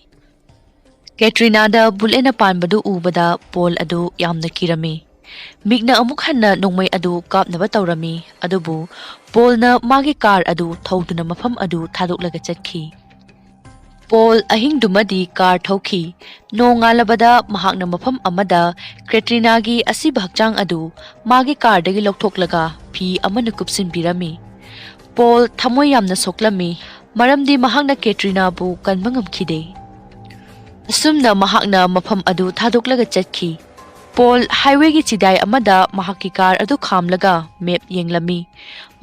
ꯀꯦꯇ꯭ꯔꯤꯅꯥꯗ ꯕꯨꯂꯦꯠꯅ ꯄꯥꯟꯕꯗꯨ ꯎꯕꯗ ꯄꯣꯜ ꯑꯗꯨ ꯌꯥꯝꯅ ꯀꯤꯔꯝꯃꯤ꯫ ꯃꯤꯛꯅ ꯑꯃꯨꯛ ꯍꯟꯅ ꯅꯣꯡꯃꯩ ꯑꯗꯨ ꯀꯥꯞꯅꯕ ꯇꯧꯔꯝꯃꯤ, ꯑꯗꯨꯕꯨ ꯄꯣꯜꯅ ꯃꯥꯒꯤ ꯀꯥꯔ ꯑꯗꯨ ꯊꯧꯗꯨꯅ ꯃꯐꯝ ꯑꯗꯨ ꯊꯥꯗꯣꯛꯂꯒ ꯆꯠꯈꯤ꯫ Pol ꯑꯍꯤꯡꯗꯨꯃꯗꯤ car ꯊꯧꯈꯤ꯫ ꯅꯣꯡꯉꯥꯜꯂꯕꯗ ꯃꯍꯥꯛꯅ ꯃꯐꯝ ꯑꯃꯗ ꯀꯦꯇ꯭ꯔꯤꯅꯥꯒꯤ ꯑꯁꯤꯕ ꯍꯛꯆꯥꯡ ꯑꯗꯨ ꯃꯥꯒꯤ ꯀꯥꯔꯗꯒꯤ ꯂꯧꯊꯣꯛꯂꯒ ꯐꯤ ꯑꯃꯅ ꯀꯨꯞꯁꯤꯟꯕꯤꯔꯝꯃꯤ꯫ ꯄꯣꯜ ꯊꯃꯣꯏ ꯌꯥꯝꯅ ꯁꯣꯛꯂꯝꯃꯤ, ꯃꯔꯝꯗꯤ ꯃꯍꯥꯛꯅ ꯀꯦꯇ꯭ꯔꯤꯅꯥꯕꯨ ꯀꯟꯕ ꯉꯝꯈꯤꯗꯦ꯫ ꯑꯁꯨꯝꯅ ꯃꯍꯥꯛꯅ ꯃꯐꯝ ꯑꯗꯨ ꯊꯥꯗꯣꯛꯂꯒ ꯆꯠꯈꯤ꯫ ꯄꯣꯜ ꯍꯥꯏꯋꯦꯒꯤ ꯆꯤꯗꯥꯏ ꯑꯃꯗ ꯃꯍꯥꯛꯀꯤ ꯀꯥꯔ ꯑꯗꯨ ꯈꯥꯝꯂꯒ ꯃꯦꯞ ꯌꯦꯡꯂꯝꯃꯤ,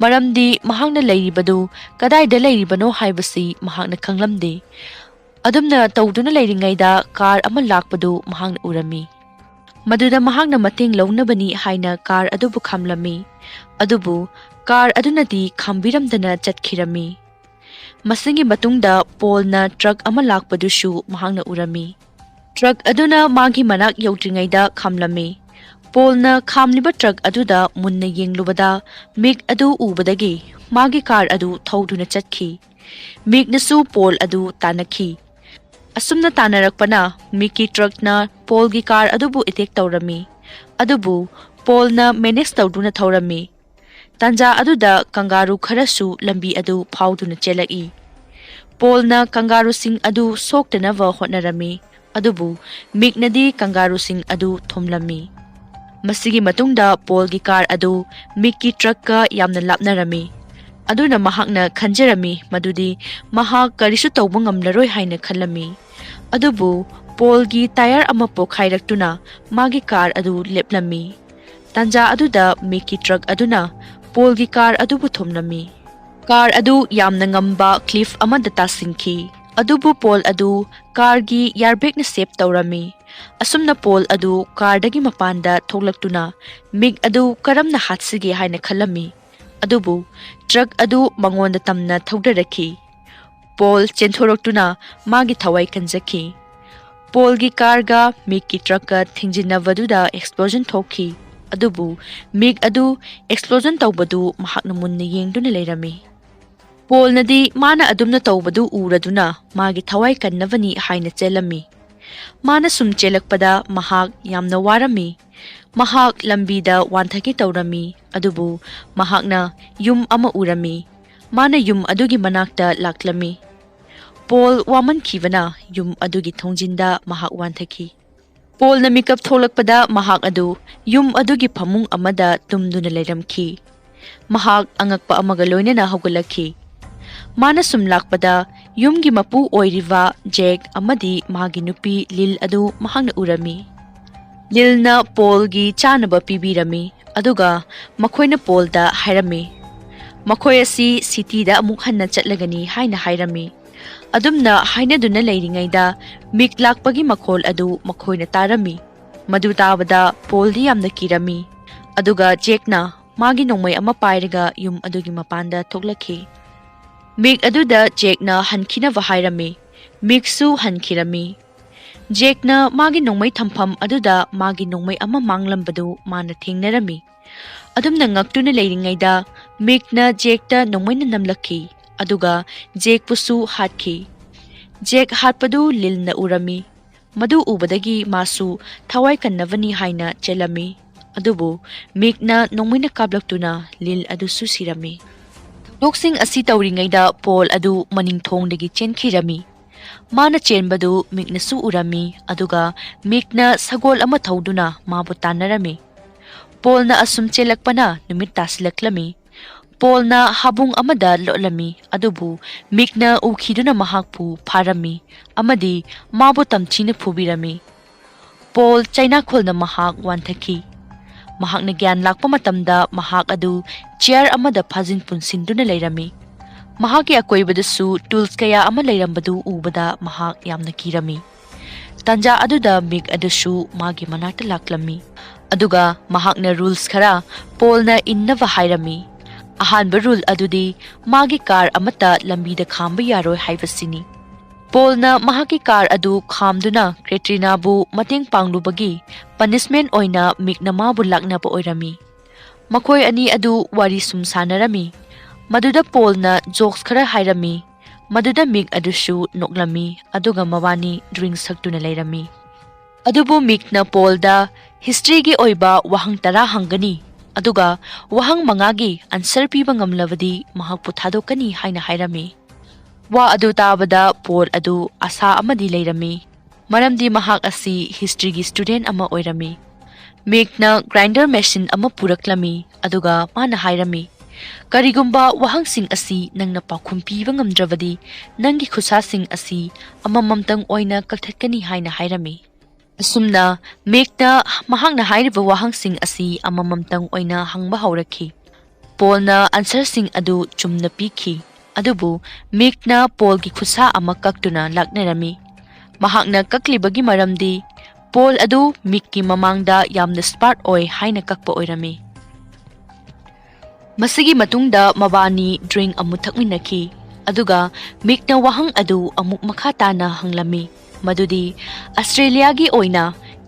ꯃꯔꯝꯗꯤ ꯃꯍꯥꯛꯅ ꯂꯩꯔꯤꯕꯗꯨ ꯀꯗꯥꯏꯗ ꯂꯩꯔꯤꯕꯅꯣ ꯍꯥꯏꯕꯁꯤ ꯃꯍꯥꯛꯅ ꯈꯪꯂꯝꯗꯦ꯫ ꯑꯗꯨꯝꯅ ꯇꯧꯗꯨꯅ ꯂꯩꯔꯤꯉꯩꯗ ꯀꯥꯔ ꯑꯃ ꯂꯥꯛꯄꯗꯨ ꯃꯍꯥꯛꯅ ꯎꯔꯝꯃꯤ꯫ ꯃꯗꯨꯗ ꯃꯍꯥꯛꯅ ꯃꯇꯦꯡ ꯂꯧꯅꯕꯅꯤ ꯍꯥꯏꯅ ꯀꯥꯔ ꯑꯗꯨꯕꯨ ꯈꯥꯝꯂꯝꯃꯤ, ꯑꯗꯨꯕꯨ ꯀꯥꯔ ꯑꯗꯨꯅꯗꯤ ꯈꯥꯝꯕꯤꯔꯝꯗꯅ ꯆꯠꯈꯤꯔꯝꯃꯤ꯫ ꯃꯁꯤꯒꯤ ꯃꯇꯨꯡꯗ ꯄꯣꯜꯅ ꯇ꯭ꯔꯛ ꯑꯃ ꯂꯥꯛꯄꯗꯨꯁꯨ ꯃꯍꯥꯛꯅ ꯎꯔꯝꯃꯤ꯫ ꯇ꯭ꯔꯛ ꯑꯗꯨꯅ ꯃꯥꯒꯤ ꯃꯅꯥꯛ ꯌꯧꯗ꯭ꯔꯤꯉꯩꯗ ꯈꯥꯝꯂꯝꯃꯤ꯫ ꯄꯣꯜꯅ ꯈꯥꯝꯂꯤꯕ ꯇ꯭ꯔꯛ ꯑꯗꯨꯗ ꯃꯨꯟꯅ ꯌꯦꯡꯂꯨꯕꯗ ꯃꯤꯛ ꯑꯗꯨ ꯎꯕꯗꯒꯤ ꯃꯥꯒꯤ ꯀꯥꯔ ꯑꯗꯨ ꯊꯧꯗꯨꯅ ꯆꯠꯈꯤ꯫ ꯃꯤꯛꯅꯁꯨ ꯄꯣꯜ ꯑꯗꯨ ꯇꯥꯟꯅꯈꯤ꯫ ꯑꯁꯨꯝꯅ ꯇꯥꯟꯅꯔꯛꯄꯅ ꯃꯤꯛꯀꯤ ꯇ꯭ꯔꯛꯅ ꯄꯣꯜꯒꯤ ꯀꯥꯔ ꯑꯗꯨꯕꯨ ꯑꯦꯇꯦꯛ ꯇꯧꯔꯝꯃꯤ, ꯑꯗꯨꯕꯨ ꯄꯣꯜꯅ ꯃꯦꯅꯦꯖ ꯇꯧꯗꯨꯅ ꯊꯧꯔꯝꯃꯤ꯫ ꯇꯥꯟꯖꯥ ꯑꯗꯨꯗ ꯀꯪꯒꯥꯔꯨ ꯈꯔꯁꯨ ꯂꯝꯕꯤ ꯑꯗꯨ ꯐꯥꯎꯗꯨꯅ ꯆꯦꯜꯂꯛꯏ꯫ ꯄꯣꯜꯅ ꯀꯪꯒꯥꯔꯨꯁꯤꯡ ꯑꯗꯨ ꯁꯣꯛꯇꯅꯕ ꯍꯣꯠꯅꯔꯝꯃꯤ, ꯑꯗꯨꯕꯨ ꯃꯤꯛꯅꯗꯤ ꯀꯪꯒꯥꯔꯨꯁꯤꯡ ꯑꯗꯨ ꯊꯣꯝꯂꯝꯃꯤ꯫ ꯃꯁꯤꯒꯤ ꯃꯇꯨꯡꯗ ꯄꯣꯜꯒꯤ ꯀꯥꯔ ꯑꯗꯨ ꯃꯤꯛꯀꯤ ꯇ꯭ꯔꯛꯀ ꯌꯥꯝꯅ ꯂꯥꯞꯅꯔꯝꯃꯤ꯫ ꯑꯗꯨꯅ ꯃꯍꯥꯛꯅ ꯈꯟꯖꯔꯝꯃꯤ ꯃꯗꯨꯗꯤ ꯃꯍꯥꯛ ꯀꯔꯤꯁꯨ ꯇꯧꯕ ꯉꯝꯂꯔꯣꯏ ꯍꯥꯏꯅ ꯈꯜꯂꯝꯃꯤ꯫ ꯑꯗꯨꯕꯨ ꯄꯣꯜꯒꯤ ꯇꯥꯌꯔ ꯑꯃ ꯄꯣꯈꯥꯏꯔꯛꯇꯨꯅ ꯃꯥꯒꯤ ꯀꯥꯔ ꯑꯗꯨ ꯂꯦꯞꯂꯝꯃꯤ꯫ ꯇꯥꯟꯖꯥ ꯑꯗꯨꯗ ꯃꯤꯛꯀꯤ ꯇ꯭ꯔꯛ ꯑꯗꯨꯅ ꯄꯣꯜꯒꯤ ꯀꯥꯔ ꯑꯗꯨꯕꯨ ꯊꯣꯝꯂꯝꯃꯤ꯫ ꯀꯥꯔ ꯑꯗꯨ ꯌꯥꯝꯅ ꯉꯝꯕ ꯀ꯭ꯂꯤꯐ ꯑꯃꯗ ꯇꯥꯁꯤꯟꯈꯤ꯫ ꯑꯗꯨꯕꯨ ꯄꯣꯜ ꯑꯗꯨ ꯀꯥꯔꯒꯤ ꯏꯌꯥꯔꯕꯦꯒꯅ ꯁꯦꯞ ꯇꯧꯔꯝꯃꯤ꯫ ꯑꯁꯨꯝꯅ ꯄꯣꯜ ꯑꯗꯨ ꯀꯥꯔꯗꯒꯤ ꯃꯄꯥꯟꯗ ꯊꯣꯛꯂꯛꯇꯨꯅ ꯃꯤꯛ ꯑꯗꯨ ꯀꯔꯝꯅ ꯍꯥꯠꯁꯤꯒꯦ ꯍꯥꯏꯅ ꯈꯜꯂꯝꯃꯤ꯫ ꯑꯗꯨꯕꯨ ꯇ꯭ꯔꯛ ꯑꯗꯨ ꯃꯉꯣꯟꯗ ꯇꯝꯅ ꯊꯧꯗꯔꯛꯈꯤ꯫ ꯄꯣꯜ ꯆꯦꯟꯊꯣꯔꯛꯇꯨꯅ ꯃꯥꯒꯤ ꯊꯋꯥꯏ ꯀꯟꯖꯈꯤ꯫ ꯄꯣꯜꯒꯤ ꯀꯥꯔꯒ ꯃꯤꯛꯀꯤ ꯇ꯭ꯔꯛꯀ ꯊꯤꯡꯖꯤꯟꯅꯕꯗꯨꯗ ꯑꯦꯛꯁꯄ꯭ꯂꯣꯖꯟ ꯊꯣꯛꯈꯤ꯫ ꯑꯗꯨꯕꯨ ꯃꯤꯛ ꯑꯗꯨ ꯑꯦꯛꯁꯄ꯭ꯂꯣꯖꯟ ꯇꯧꯕꯗꯨ ꯃꯍꯥꯛꯅ ꯃꯨꯟꯅ ꯌꯦꯡꯗꯨꯅ ꯂꯩꯔꯝꯃꯤ꯫ ꯄꯣꯜꯅꯗꯤ ꯃꯥꯅ ꯑꯗꯨꯝꯅ ꯇꯧꯕꯗꯨ ꯎꯔꯗꯨꯅ ꯃꯥꯒꯤ ꯊꯋꯥꯏ ꯀꯟꯅꯕꯅꯤ ꯍꯥꯏꯅ ꯆꯦꯜꯂꯝꯃꯤ꯫ ꯃꯥꯅ ꯁꯨꯝ ꯆꯦꯜꯂꯛꯄꯗ ꯃꯍꯥꯛ ꯌꯥꯝꯅ ꯋꯥꯔꯝꯃꯤ꯫ ꯃꯍꯥꯛ ꯂꯝꯕꯤꯗ ꯋꯥꯟꯊꯒꯦ ꯇꯧꯔꯝꯃꯤ, ꯑꯗꯨꯕꯨ ꯃꯍꯥꯛꯅ ꯌꯨꯝ ꯑꯃ ꯎꯔꯝꯃꯤ꯫ ꯃꯥꯅ ꯌꯨꯝ ꯑꯗꯨꯒꯤ ꯃꯅꯥꯛꯇ ꯂꯥꯛꯂꯝꯃꯤ꯫ ꯄꯣꯜ ꯋꯥꯃꯟꯈꯤꯕꯅ ꯌꯨꯝ ꯑꯗꯨꯒꯤ ꯊꯣꯡꯖꯤꯟꯗ ꯃꯍꯥꯛ ꯋꯥꯟꯊꯈꯤ꯫ ꯄꯣꯜꯅ ꯃꯤꯀꯞ ꯊꯣꯛꯂꯛꯄꯗ ꯃꯍꯥꯛ ꯑꯗꯨ ꯌꯨꯝ ꯑꯗꯨꯒꯤ ꯐꯃꯨꯡ ꯑꯃꯗ ꯇꯨꯝꯗꯨꯅ ꯂꯩꯔꯝꯈꯤ꯫ ꯃꯍꯥꯛ ꯑꯉꯛꯄ ꯑꯃꯒ ꯂꯣꯏꯅꯅ ꯍꯧꯒꯠꯂꯛꯈꯤ꯫ ꯃꯥꯅ ꯁꯨꯝ ꯂꯥꯛꯄꯗ ꯌꯨꯝꯒꯤ ꯃꯄꯨ ꯑꯣꯏꯔꯤꯕ ꯖꯦꯛ ꯑꯃꯗꯤ ꯃꯥꯒꯤ ꯅꯨꯄꯤ ꯂꯤꯜ ꯑꯗꯨ ꯃꯍꯥꯛꯅ ꯎꯔꯝꯃꯤ꯫ ꯂꯤꯜꯅ ꯄꯣꯜꯒꯤ ꯆꯥꯅꯕ ꯄꯤꯕꯤꯔꯝꯃꯤ, ꯑꯗꯨꯒ ꯃꯈꯣꯏꯅ ꯄꯣꯜꯗ ꯍꯥꯏꯔꯝꯃꯤ, "ꯃꯈꯣꯏ ꯑꯁꯤ ꯁꯤꯇꯤꯗ ꯑꯃꯨꯛ ꯍꯟꯅ ꯆꯠꯂꯒꯅꯤ" ꯍꯥꯏꯅ ꯍꯥꯏꯔꯝꯃꯤ꯫ ꯑꯗꯨꯝꯅ ꯍꯥꯏꯅꯗꯨꯅ ꯂꯩꯔꯤꯉꯩꯗ ꯃꯤꯛ ꯂꯥꯛꯄꯒꯤ ꯃꯈꯣꯜ ꯑꯗꯨ ꯃꯈꯣꯏꯅ ꯇꯥꯔꯝꯃꯤ꯫ ꯃꯗꯨ ꯇꯥꯕꯗ ꯄꯣꯜꯗꯤ ꯌꯥꯝꯅ ꯀꯤꯔꯝꯃꯤ꯫ ꯑꯗꯨꯒ ꯖꯦꯛꯅ ꯃꯥꯒꯤ ꯅꯣꯡꯃꯩ ꯑꯃ ꯄꯥꯏꯔꯒ ꯌꯨꯝ ꯑꯗꯨꯒꯤ ꯃꯄꯥꯟꯗ ꯊꯣꯛꯂꯛꯈꯤ꯫ ꯃꯤꯛ ꯑꯗꯨꯗ ꯖꯦꯛꯅ ꯍꯟꯈꯤꯅꯕ ꯍꯥꯏꯔꯝꯃꯤ꯫ ꯃꯤꯛꯁꯨ ꯍꯟꯈꯤꯔꯝꯃꯤ꯫ ꯖꯦꯛꯅ ꯃꯥꯒꯤ ꯅꯣꯡꯃꯩ ꯊꯝꯐꯝ ꯑꯗꯨꯗ ꯃꯥꯒꯤ ꯅꯣꯡꯃꯩ ꯑꯃ ꯃꯥꯡꯂꯝꯕꯗꯨ ꯃꯥꯅ ꯊꯦꯡꯅꯔꯝꯃꯤ꯫ ꯑꯗꯨꯝꯅ ꯉꯛꯇꯨꯅ ꯂꯩꯔꯤꯉꯩꯗ ꯃꯤꯛꯅ ꯖꯦꯛꯇ ꯅꯣꯡꯃꯩꯅ ꯅꯝꯂꯛꯈꯤ, ꯑꯗꯨꯒ ꯖꯦꯛꯄꯨꯁꯨ ꯍꯥꯠꯈꯤ꯫ ꯖꯦꯛ ꯍꯥꯠꯄꯗꯨ ꯂꯤꯜꯅ ꯎꯔꯝꯃꯤ꯫ ꯃꯗꯨ ꯎꯕꯗꯒꯤ ꯃꯥꯁꯨ ꯊꯋꯥꯏ ꯀꯟꯅꯕꯅꯤ ꯍꯥꯏꯅ ꯆꯦꯜꯂꯝꯃꯤ꯫ ꯑꯗꯨꯕꯨ ꯃꯤꯛꯅ ꯅꯣꯡꯃꯩꯅ ꯀꯥꯞꯂꯛꯇꯨꯅ ꯂꯤꯜ ꯑꯗꯨꯁꯨ ꯁꯤꯔꯝꯃꯤ꯫ ꯊꯧꯗꯣꯛꯁꯤꯡ ꯑꯁꯤ ꯇꯧꯔꯤꯉꯩꯗ ꯄꯣꯜ ꯑꯗꯨ ꯃꯅꯤꯡ ꯊꯣꯡꯗꯒꯤ ꯆꯦꯟꯈꯤꯔꯝꯃꯤ꯫ ꯃꯥꯅ ꯆꯦꯟꯕꯗꯨ ꯃꯤꯛꯅꯁꯨ ꯎꯔꯝꯃꯤ, ꯑꯗꯨꯒ ꯃꯤꯛꯅ ꯁꯒꯣꯜ ꯑꯃ ꯊꯧꯗꯨꯅ ꯃꯥꯕꯨ ꯇꯥꯟꯅꯔꯝꯃꯤ꯫ ꯄꯣꯜꯅ ꯑꯁꯨꯝ ꯆꯦꯜꯂꯛꯄꯅ ꯅꯨꯃꯤꯠ ꯇꯥꯁꯤꯜꯂꯛꯂꯝꯃꯤ꯫ ꯄꯣꯜꯅ ꯍꯥꯕꯨꯡ ꯑꯃꯗ ꯂꯣꯠꯂꯝꯃꯤ, ꯑꯗꯨꯕꯨ ꯃꯤꯛꯅ ꯎꯈꯤꯗꯨꯅ ꯃꯍꯥꯛꯄꯨ ꯐꯥꯔꯝꯃꯤ ꯑꯃꯗꯤ ꯃꯥꯕꯨ ꯇꯝꯊꯤꯅ ꯐꯨꯕꯤꯔꯝꯃꯤ꯫ ꯄꯣꯜ ꯆꯩꯅꯥꯈꯣꯜꯅ ꯃꯍꯥꯛ ꯋꯥꯟꯊꯈꯤ꯫ ꯃꯍꯥꯛꯅ ꯒ꯭ꯌꯥꯟ ꯂꯥꯛꯄ ꯃꯇꯝꯗ ꯃꯍꯥꯛ ꯑꯗꯨ ꯆꯤꯌꯔ ꯑꯃꯗ ꯐꯥꯖꯤꯟ ꯄꯨꯟꯁꯤꯟꯗꯨꯅ ꯂꯩꯔꯝꯃꯤ꯫ ꯃꯍꯥꯛꯀꯤ ꯑꯀꯣꯏꯕꯗꯁꯨ ꯇꯨꯜꯁ ꯀꯌꯥ ꯑꯃ ꯂꯩꯔꯝꯕꯗꯨ ꯎꯕꯗ ꯃꯍꯥꯛ ꯌꯥꯝꯅ ꯀꯤꯔꯝꯃꯤ꯫ ꯇꯥꯟꯖꯥ ꯑꯗꯨꯗ ꯃꯤꯛ ꯑꯗꯨꯁꯨ ꯃꯥꯒꯤ ꯃꯅꯥꯛꯇ ꯂꯥꯛꯂꯝꯃꯤ, ꯑꯗꯨꯒ ꯃꯍꯥꯛꯅ ꯔꯨꯜꯁ ꯈꯔ ꯄꯣꯜꯅ ꯏꯟꯅꯕ ꯍꯥꯏꯔꯝꯃꯤ꯫ ꯑꯍꯥꯟꯕ ꯔꯨꯜ ꯑꯗꯨꯗꯤ ꯃꯥꯒꯤ ꯀꯥꯔ ꯑꯃꯠꯇ ꯂꯝꯕꯤꯗ ꯈꯥꯝꯕ ꯌꯥꯔꯣꯏ ꯍꯥꯏꯕꯁꯤꯅꯤ꯫ ꯄꯣꯜꯅ ꯃꯍꯥꯛꯀꯤ ꯀꯥꯔ ꯑꯗꯨ ꯈꯥꯝꯗꯨꯅ ꯀꯦꯇ꯭ꯔꯤꯅꯥꯕꯨ ꯃꯇꯦꯡ ꯄꯥꯡꯂꯨꯕꯒꯤ ꯄꯅꯤꯁꯃꯦꯟ ꯑꯣꯏꯅ ꯃꯤꯛꯅ ꯃꯥꯕꯨ ꯂꯥꯛꯅꯕ ꯑꯣꯏꯔꯝꯃꯤ꯫ ꯃꯈꯣꯏ ꯑꯅꯤ ꯑꯗꯨ ꯋꯥꯔꯤ ꯁꯨꯝ ꯁꯥꯟꯅꯔꯝꯃꯤ꯫ ꯃꯗꯨꯗ ꯄꯣꯜꯅ ꯖꯣꯛꯁ ꯈꯔ ꯍꯥꯏꯔꯝꯃꯤ꯫ ꯃꯗꯨꯗ ꯃꯤꯛ ꯑꯗꯨꯁꯨ ꯅꯣꯛꯂꯝꯃꯤ, ꯑꯗꯨꯒ ꯃꯕꯥꯅꯤ ꯗ꯭ꯔꯤꯡꯛꯁ ꯊꯛꯇꯨꯅ ꯂꯩꯔꯝꯃꯤ꯫ ꯑꯗꯨꯕꯨ ꯃꯤꯛꯅ ꯄꯣꯜꯗ ꯍꯤꯁꯇ꯭ꯔꯤꯒꯤ ꯑꯣꯏꯕ ꯋꯥꯍꯪ ꯇꯔꯥ ꯍꯪꯒꯅꯤ, ꯑꯗꯨꯒ ꯋꯥꯍꯪ ꯃꯉꯥꯒꯤ ꯑꯟꯁꯔ ꯄꯤꯕ ꯉꯝꯂꯕꯗꯤ ꯃꯍꯥꯛꯄꯨ ꯊꯥꯗꯣꯛꯀꯅꯤ ꯍꯥꯏꯅ ꯍꯥꯏꯔꯝꯃꯤ꯫ ꯋꯥ ꯑꯗꯨ ꯇꯥꯕꯗ ꯄꯣꯜ ꯑꯗꯨ ꯑꯁꯥ ꯑꯃꯗꯤ ꯂꯩꯔꯝꯃꯤ, ꯃꯔꯝꯗꯤ ꯃꯍꯥꯛ ꯑꯁꯤ ꯍꯤꯁꯇ꯭ꯔꯤꯒꯤ ꯁ꯭ꯇꯨꯗꯦꯟ ꯑꯃ ꯑꯣꯏꯔꯝꯃꯤ꯫ ꯃꯤꯛꯅ ꯒ꯭ꯔꯥꯏꯟꯗꯔ ꯃꯦꯁꯤꯟ ꯑꯃ ꯄꯨꯔꯛꯂꯝꯃꯤ, ꯑꯗꯨꯒ ꯃꯥꯅ ꯍꯥꯏꯔꯝꯃꯤ, "ꯀꯔꯤꯒꯨꯝꯕ ꯋꯥꯍꯪꯁꯤꯡ ꯑꯁꯤ ꯅꯪꯅ ꯄꯥꯎꯈꯨꯝ ꯄꯤꯕ ꯉꯝꯗ꯭ꯔꯕꯗꯤ, ꯅꯪꯒꯤ ꯈꯨꯠꯁꯥꯁꯤꯡ ꯑꯁꯤ ꯑꯃꯃꯝꯇꯪ ꯑꯣꯏꯅ ꯀꯛꯊꯠꯀꯅꯤ" ꯍꯥꯏꯅ ꯍꯥꯏꯔꯝꯃꯤ꯫ ꯑꯁꯨꯝꯅ ꯃꯤꯛꯅ ꯃꯍꯥꯛꯅ ꯍꯥꯏꯔꯤꯕ ꯋꯥꯍꯪꯁꯤꯡ ꯑꯁꯤ ꯑꯃꯃꯝꯇꯪ ꯑꯣꯏꯅ ꯍꯪꯕ ꯍꯧꯔꯛꯈꯤ꯫ ꯄꯣꯜꯅ ꯑꯟꯁꯔꯁꯤꯡ ꯑꯗꯨ ꯆꯨꯝꯅ ꯄꯤꯈꯤ, ꯑꯗꯨꯕꯨ ꯃꯤꯛꯅ ꯄꯣꯜꯒꯤ ꯈꯨꯠꯁꯥ ꯑꯃ ꯀꯛꯇꯨꯅ ꯂꯥꯛꯅꯔꯝꯃꯤ꯫ ꯃꯍꯥꯛꯅ ꯀꯛꯂꯤꯕꯒꯤ ꯃꯔꯝꯗꯤ ꯄꯣꯜ ꯑꯗꯨ ꯃꯤꯛꯀꯤ ꯃꯃꯥꯡꯗ ꯌꯥꯝꯅ ꯁ꯭ꯃꯥꯔꯠ ꯑꯣꯏ ꯍꯥꯏꯅ ꯀꯛꯄ ꯑꯣꯏꯔꯝꯃꯤ꯫ ꯃꯁꯤꯒꯤ ꯃꯇꯨꯡꯗ ꯃꯕꯥꯅꯤ ꯗ꯭ꯔꯤꯡꯛ ꯑꯃꯨꯛ ꯊꯛꯃꯤꯟꯅꯈꯤ, ꯑꯗꯨꯒ ꯃꯤꯛꯅ ꯋꯥꯍꯪ ꯑꯗꯨ ꯑꯃꯨꯛ ꯃꯈꯥ ꯇꯥꯅ ꯍꯪꯂꯝꯃꯤ, ꯃꯗꯨꯗꯤ ꯑꯁꯇ꯭ꯔꯦꯂꯤꯌꯥꯒꯤ ꯑꯣꯏꯅ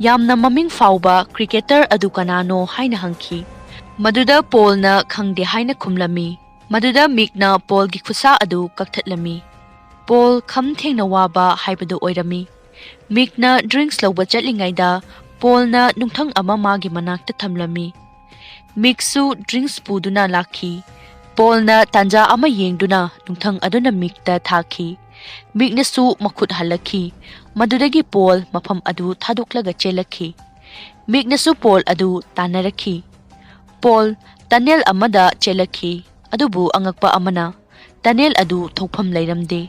ꯌꯥꯝꯅ ꯃꯃꯤꯡ ꯐꯥꯎꯕ ꯀ꯭ꯔꯤꯀꯦꯇꯔ ꯑꯗꯨ ꯀꯅꯥꯅꯣ ꯍꯥꯏꯅ ꯍꯪꯈꯤ꯫ ꯃꯗꯨꯗ ꯄꯣꯜꯅ "ꯈꯪꯗꯦ" ꯍꯥꯏꯅ ꯈꯨꯝꯂꯝꯃꯤ꯫ ꯃꯗꯨꯗ ꯃꯤꯛꯅ ꯄꯣꯜꯒꯤ ꯈꯨꯠꯁꯥ ꯑꯗꯨ ꯀꯛꯊꯠꯂꯝꯃꯤ꯫ ꯄꯣꯜ ꯈꯝ ꯊꯦꯡꯅ ꯋꯥꯕ ꯍꯥꯏꯕꯗꯨ ꯑꯣꯏꯔꯝꯃꯤ꯫ ꯃꯤꯛꯅ ꯗ꯭ꯔꯤꯡꯛꯁ ꯂꯧꯕ ꯆꯠꯂꯤꯉꯩꯗ ꯄꯣꯜꯅ ꯅꯨꯡꯊꯪ ꯑꯃ ꯃꯥꯒꯤ ꯃꯅꯥꯛꯇ ꯊꯝꯂꯝꯃꯤ꯫ ꯃꯤꯛꯁꯨ ꯗ꯭ꯔꯤꯡꯛꯁ ꯄꯨꯗꯨꯅ ꯂꯥꯛꯈꯤ꯫ ꯄꯣꯜꯅ ꯇꯥꯟꯖꯥ ꯑꯃ ꯌꯦꯡꯗꯨꯅ ꯅꯨꯡꯊꯪ ꯑꯗꯨꯅ ꯃꯤꯛꯇ ꯊꯥꯈꯤ꯫ ꯃꯤꯛꯅꯁꯨ ꯃꯈꯨꯠ ꯍꯜꯂꯛꯈꯤ꯫ ꯃꯗꯨꯗꯒꯤ ꯄꯣꯜ ꯃꯐꯝ ꯑꯗꯨ ꯊꯥꯗꯣꯛꯂꯒ ꯆꯦꯜꯂꯛꯈꯤ꯫ ꯃꯤꯛꯅꯁꯨ ꯄꯣꯜ ꯑꯗꯨ ꯇꯥꯟꯅꯔꯛꯈꯤ꯫ ꯄꯣꯜ ꯇꯅꯦꯜ ꯑꯃꯗ ꯆꯦꯜꯂꯛꯈꯤ, ꯑꯗꯨꯕꯨ ꯑꯉꯛꯄ ꯑꯃꯅ, ꯇꯅꯦꯜ ꯑꯗꯨ ꯊꯣꯛꯐꯝ ꯂꯩꯔꯝꯗꯦ꯫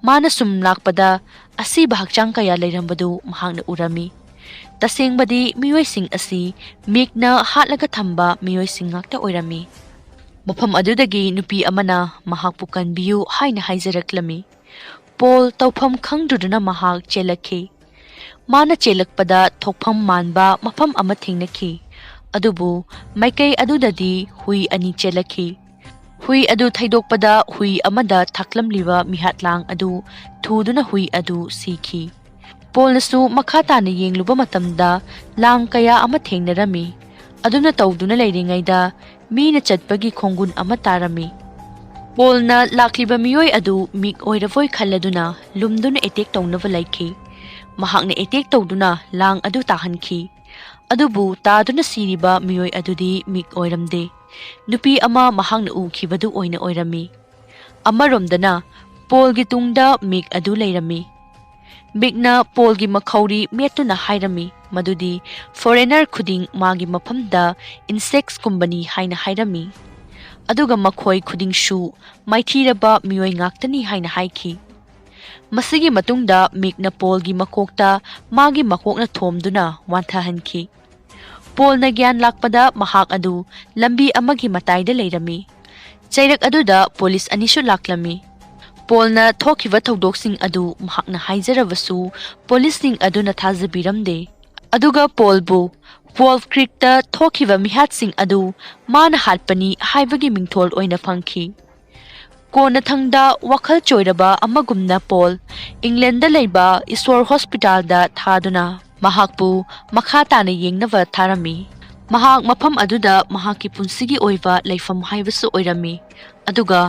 ꯃꯥꯅ ꯁꯨꯝ ꯂꯥꯛꯄꯗ ꯑꯁꯤꯕ ꯍꯛꯆꯥꯡ ꯀꯌꯥ ꯂꯩꯔꯝꯕꯗꯨ ꯃꯍꯥꯛꯅ ꯎꯔꯝꯃꯤ꯫ ꯇꯁꯦꯡꯕꯗꯤ ꯃꯤꯑꯣꯏꯁꯤꯡ ꯑꯁꯤ ꯃꯤꯛꯅ ꯍꯥꯠꯂꯒ ꯊꯝꯕ ꯃꯤꯑꯣꯏꯁꯤꯡ ꯉꯥꯛꯇ ꯑꯣꯏꯔꯝꯃꯤ꯫ ꯃꯐꯝ ꯑꯗꯨꯗꯒꯤ ꯅꯨꯄꯤ ꯑꯃꯅ ꯃꯍꯥꯛꯄꯨ ꯀꯟꯕꯤꯌꯨ ꯍꯥꯏꯅ ꯍꯥꯏꯖꯔꯛꯂꯝꯃꯤ꯫ ꯄꯣꯜ ꯇꯧꯐꯝ ꯈꯪꯗ꯭ꯔꯗꯨꯅ ꯃꯍꯥꯛ ꯆꯦꯜꯂꯛꯈꯤ꯫ ꯃꯥꯅ ꯆꯦꯜꯂꯛꯄꯗ ꯊꯣꯛꯐꯝ ꯃꯥꯟꯕ ꯃꯐꯝ ꯑꯃ ꯊꯦꯡꯅꯈꯤ꯫ ꯑꯗꯨꯕꯨ ꯃꯥꯏꯀꯩ ꯑꯗꯨꯗꯗꯤ ꯍꯨꯏ ꯑꯅꯤ ꯆꯦꯜꯂꯛꯈꯤ꯫ ꯍꯨꯏ ꯑꯗꯨ ꯊꯩꯗꯣꯛꯄꯗ ꯍꯨꯏ ꯑꯃꯗ ꯊꯛꯂꯝꯂꯤꯕ ꯃꯤꯍꯥꯠꯂꯥꯡ ꯑꯗꯨ ꯊꯨꯗꯨꯅ ꯍꯨꯏ ꯑꯗꯨ ꯁꯤꯈꯤ꯫ ꯄꯣꯜꯅꯁꯨ ꯃꯈꯥ ꯇꯥꯅ ꯌꯦꯡꯂꯨꯕ ꯃꯇꯝꯗ ꯂꯥꯡ ꯀꯌꯥ ꯑꯃ ꯊꯦꯡꯅꯔꯝꯃꯤ꯫ ꯑꯗꯨꯝꯅ ꯇꯧꯗꯨꯅ ꯂꯩꯔꯤꯉꯩꯗ ꯃꯤꯅ ꯆꯠꯄꯒꯤ ꯈꯣꯡꯒꯨꯟ ꯑꯃ ꯇꯥꯔꯝꯃꯤ꯫ ꯄꯣꯜꯅ ꯂꯥꯛꯂꯤꯕ ꯃꯤꯑꯣꯏ ꯑꯗꯨ ꯃꯤꯛ ꯑꯣꯏꯔꯕꯣꯏ ꯈꯜꯂꯗꯨꯅ ꯂꯨꯝꯗꯨꯅ ꯑꯦꯇꯦꯛ ꯇꯧꯅꯕ ꯂꯩꯈꯤ꯫ ꯃꯍꯥꯛꯅ ꯑꯦꯇꯦꯛ ꯇꯧꯗꯨꯅ ꯂꯥꯡ ꯑꯗꯨ ꯇꯥꯍꯟꯈꯤ꯫ ꯑꯗꯨꯕꯨ ꯇꯥꯗꯨꯅ ꯁꯤꯔꯤꯕ ꯃꯤꯑꯣꯏ ꯑꯗꯨꯗꯤ ꯃꯤꯛ ꯑꯣꯏꯔꯝꯗꯦ꯫ ꯅꯨꯄꯤ ꯑꯃ ꯃꯍꯥꯛꯅ ꯎꯈꯤꯕꯗꯨ ꯑꯣꯏꯅ ꯑꯣꯏꯔꯝꯃꯤ꯫ ꯑꯃꯔꯣꯝꯗꯅ ꯄꯣꯜꯒꯤ ꯇꯨꯡꯗ ꯃꯤꯛ ꯑꯗꯨ ꯂꯩꯔꯝꯃꯤ꯫ ꯃꯤꯛꯅ ꯄꯣꯜꯒꯤ ꯃꯈꯧꯔꯤ ꯃꯦꯠꯇꯨꯅ ꯍꯥꯏꯔꯝꯃꯤ ꯃꯗꯨꯗꯤ ꯐꯣꯔꯦꯅꯔ ꯈꯨꯗꯤꯡ ꯃꯥꯒꯤ ꯃꯐꯝꯗ ꯏꯟꯁꯦꯛꯁꯀꯨꯝꯕꯅꯤ ꯍꯥꯏꯅ ꯍꯥꯏꯔꯝꯃꯤ꯫ ꯑꯗꯨꯒ ꯃꯈꯣꯏ ꯈꯨꯗꯤꯡꯁꯨ ꯃꯥꯏꯊꯤꯔꯕ ꯃꯤꯑꯣꯏ ꯉꯥꯛꯇꯅꯤ ꯍꯥꯏꯅ ꯍꯥꯏꯈꯤ꯫ ꯃꯁꯤꯒꯤ ꯃꯇꯨꯡꯗ ꯃꯤꯛꯅ ꯄꯣꯜꯒꯤ ꯃꯀꯣꯛꯇ ꯃꯥꯒꯤ ꯃꯀꯣꯛꯅ ꯊꯣꯝꯗꯨꯅ ꯋꯥꯟꯊꯍꯟꯈꯤ꯫ ꯄꯣꯜꯅ ꯒ꯭ꯌꯥꯟ ꯂꯥꯛꯄꯗ ꯃꯍꯥꯛ ꯑꯗꯨ ꯂꯝꯕꯤ ꯑꯃꯒꯤ ꯃꯇꯥꯏꯗ ꯂꯩꯔꯝꯃꯤ꯫ ꯆꯩꯔꯛ ꯑꯗꯨꯗ ꯄꯨꯂꯤꯁ ꯑꯅꯤꯁꯨ ꯂꯥꯛꯂꯝꯃꯤ꯫ ꯄꯣꯜꯅ ꯊꯣꯛꯈꯤꯕ ꯊꯧꯗꯣꯛꯁꯤꯡ ꯑꯗꯨ ꯃꯍꯥꯛꯅ ꯍꯥꯏꯖꯔꯕꯁꯨ ꯄꯨꯂꯤꯁꯁꯤꯡ ꯑꯗꯨꯅ ꯊꯥꯖꯕꯤꯔꯝꯗꯦ꯫ ꯑꯗꯨꯒ ꯄꯣꯜꯕꯨ ꯋꯣꯜꯐ ꯀ꯭ꯔꯤꯛꯇ ꯊꯣꯛꯈꯤꯕ ꯃꯤꯍꯥꯠꯁꯤꯡ ꯑꯗꯨ ꯃꯥꯅ ꯍꯥꯠꯄꯅꯤ ꯍꯥꯏꯕꯒꯤ ꯃꯤꯡꯊꯣꯜ ꯑꯣꯏꯅ ꯐꯪꯈꯤ꯫ ꯀꯣꯟꯅꯊꯪꯗ ꯋꯥꯈꯜ ꯆꯣꯏꯔꯕ ꯑꯃꯒꯨꯝꯅ ꯄꯣꯜ ꯏꯪꯂꯦꯟꯗ ꯂꯩꯕ ꯏꯁꯣꯔ ꯍꯣꯁꯄꯤꯇꯥꯜꯗ ꯊꯥꯗꯨꯅ ꯃꯍꯥꯛꯄꯨ ꯃꯈꯥ ꯇꯥꯅ ꯌꯦꯡꯅꯕ ꯊꯥꯔꯝꯃꯤ꯫ ꯃꯍꯥꯛ ꯃꯐꯝ ꯑꯗꯨꯗ ꯃꯍꯥꯛꯀꯤ ꯄꯨꯟꯁꯤꯒꯤ ꯑꯣꯏꯕ ꯂꯩꯐꯝ ꯍꯥꯏꯕꯁꯨ ꯑꯣꯏꯔꯝꯃꯤ꯫ ꯑꯗꯨꯒ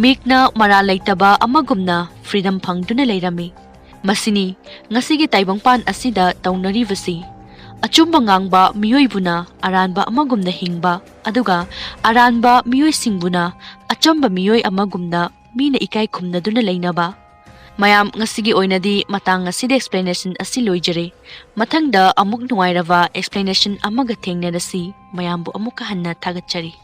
ꯃꯤꯛꯅ ꯃꯔꯥꯜ ꯂꯩꯇꯕ ꯑꯃꯒꯨꯝꯅ ꯐ꯭ꯔꯤꯗꯝ ꯐꯪꯗꯨꯅ ꯂꯩꯔꯝꯃꯤ꯫ ꯃꯁꯤꯅꯤ ꯉꯁꯤꯒꯤ ꯇꯥꯏꯕꯪꯄꯥꯟ ꯑꯁꯤꯗ ꯇꯧꯅꯔꯤꯕꯁꯤ꯫ ꯑꯆꯨꯝꯕ ꯉꯥꯡꯕ ꯃꯤꯑꯣꯏꯕꯨꯅ ꯑꯔꯥꯟꯕ ꯑꯃꯒꯨꯝꯅ ꯍꯤꯡꯕ, ꯑꯗꯨꯒ ꯑꯔꯥꯟꯕ ꯃꯤꯑꯣꯏꯁꯤꯡꯕꯨꯅ ꯑꯆꯝꯕ ꯃꯤꯑꯣꯏ ꯑꯃꯒꯨꯝꯅ ꯃꯤꯅ ꯏꯀꯥꯏ ꯈꯨꯝꯅꯗꯨꯅ ꯂꯩꯅꯕ꯫ ꯃꯌꯥꯝ, ꯉꯁꯤꯒꯤ ꯑꯣꯏꯅꯗꯤ ꯃꯇꯥꯡ ꯑꯁꯤꯗ explanation ꯑꯁꯤ ꯂꯣꯏꯖꯔꯦ꯫ ꯃꯊꯪꯗ ꯑꯃꯨꯛ ꯅꯨꯡꯉꯥꯏꯔꯕ explanation ꯑꯃꯒ ꯊꯦꯡꯅꯔꯁꯤ꯫ ꯃꯌꯥꯝꯕꯨ ꯑꯃꯨꯛꯀ ꯍꯟꯅ ꯊꯥꯒꯠꯆꯔꯤ꯫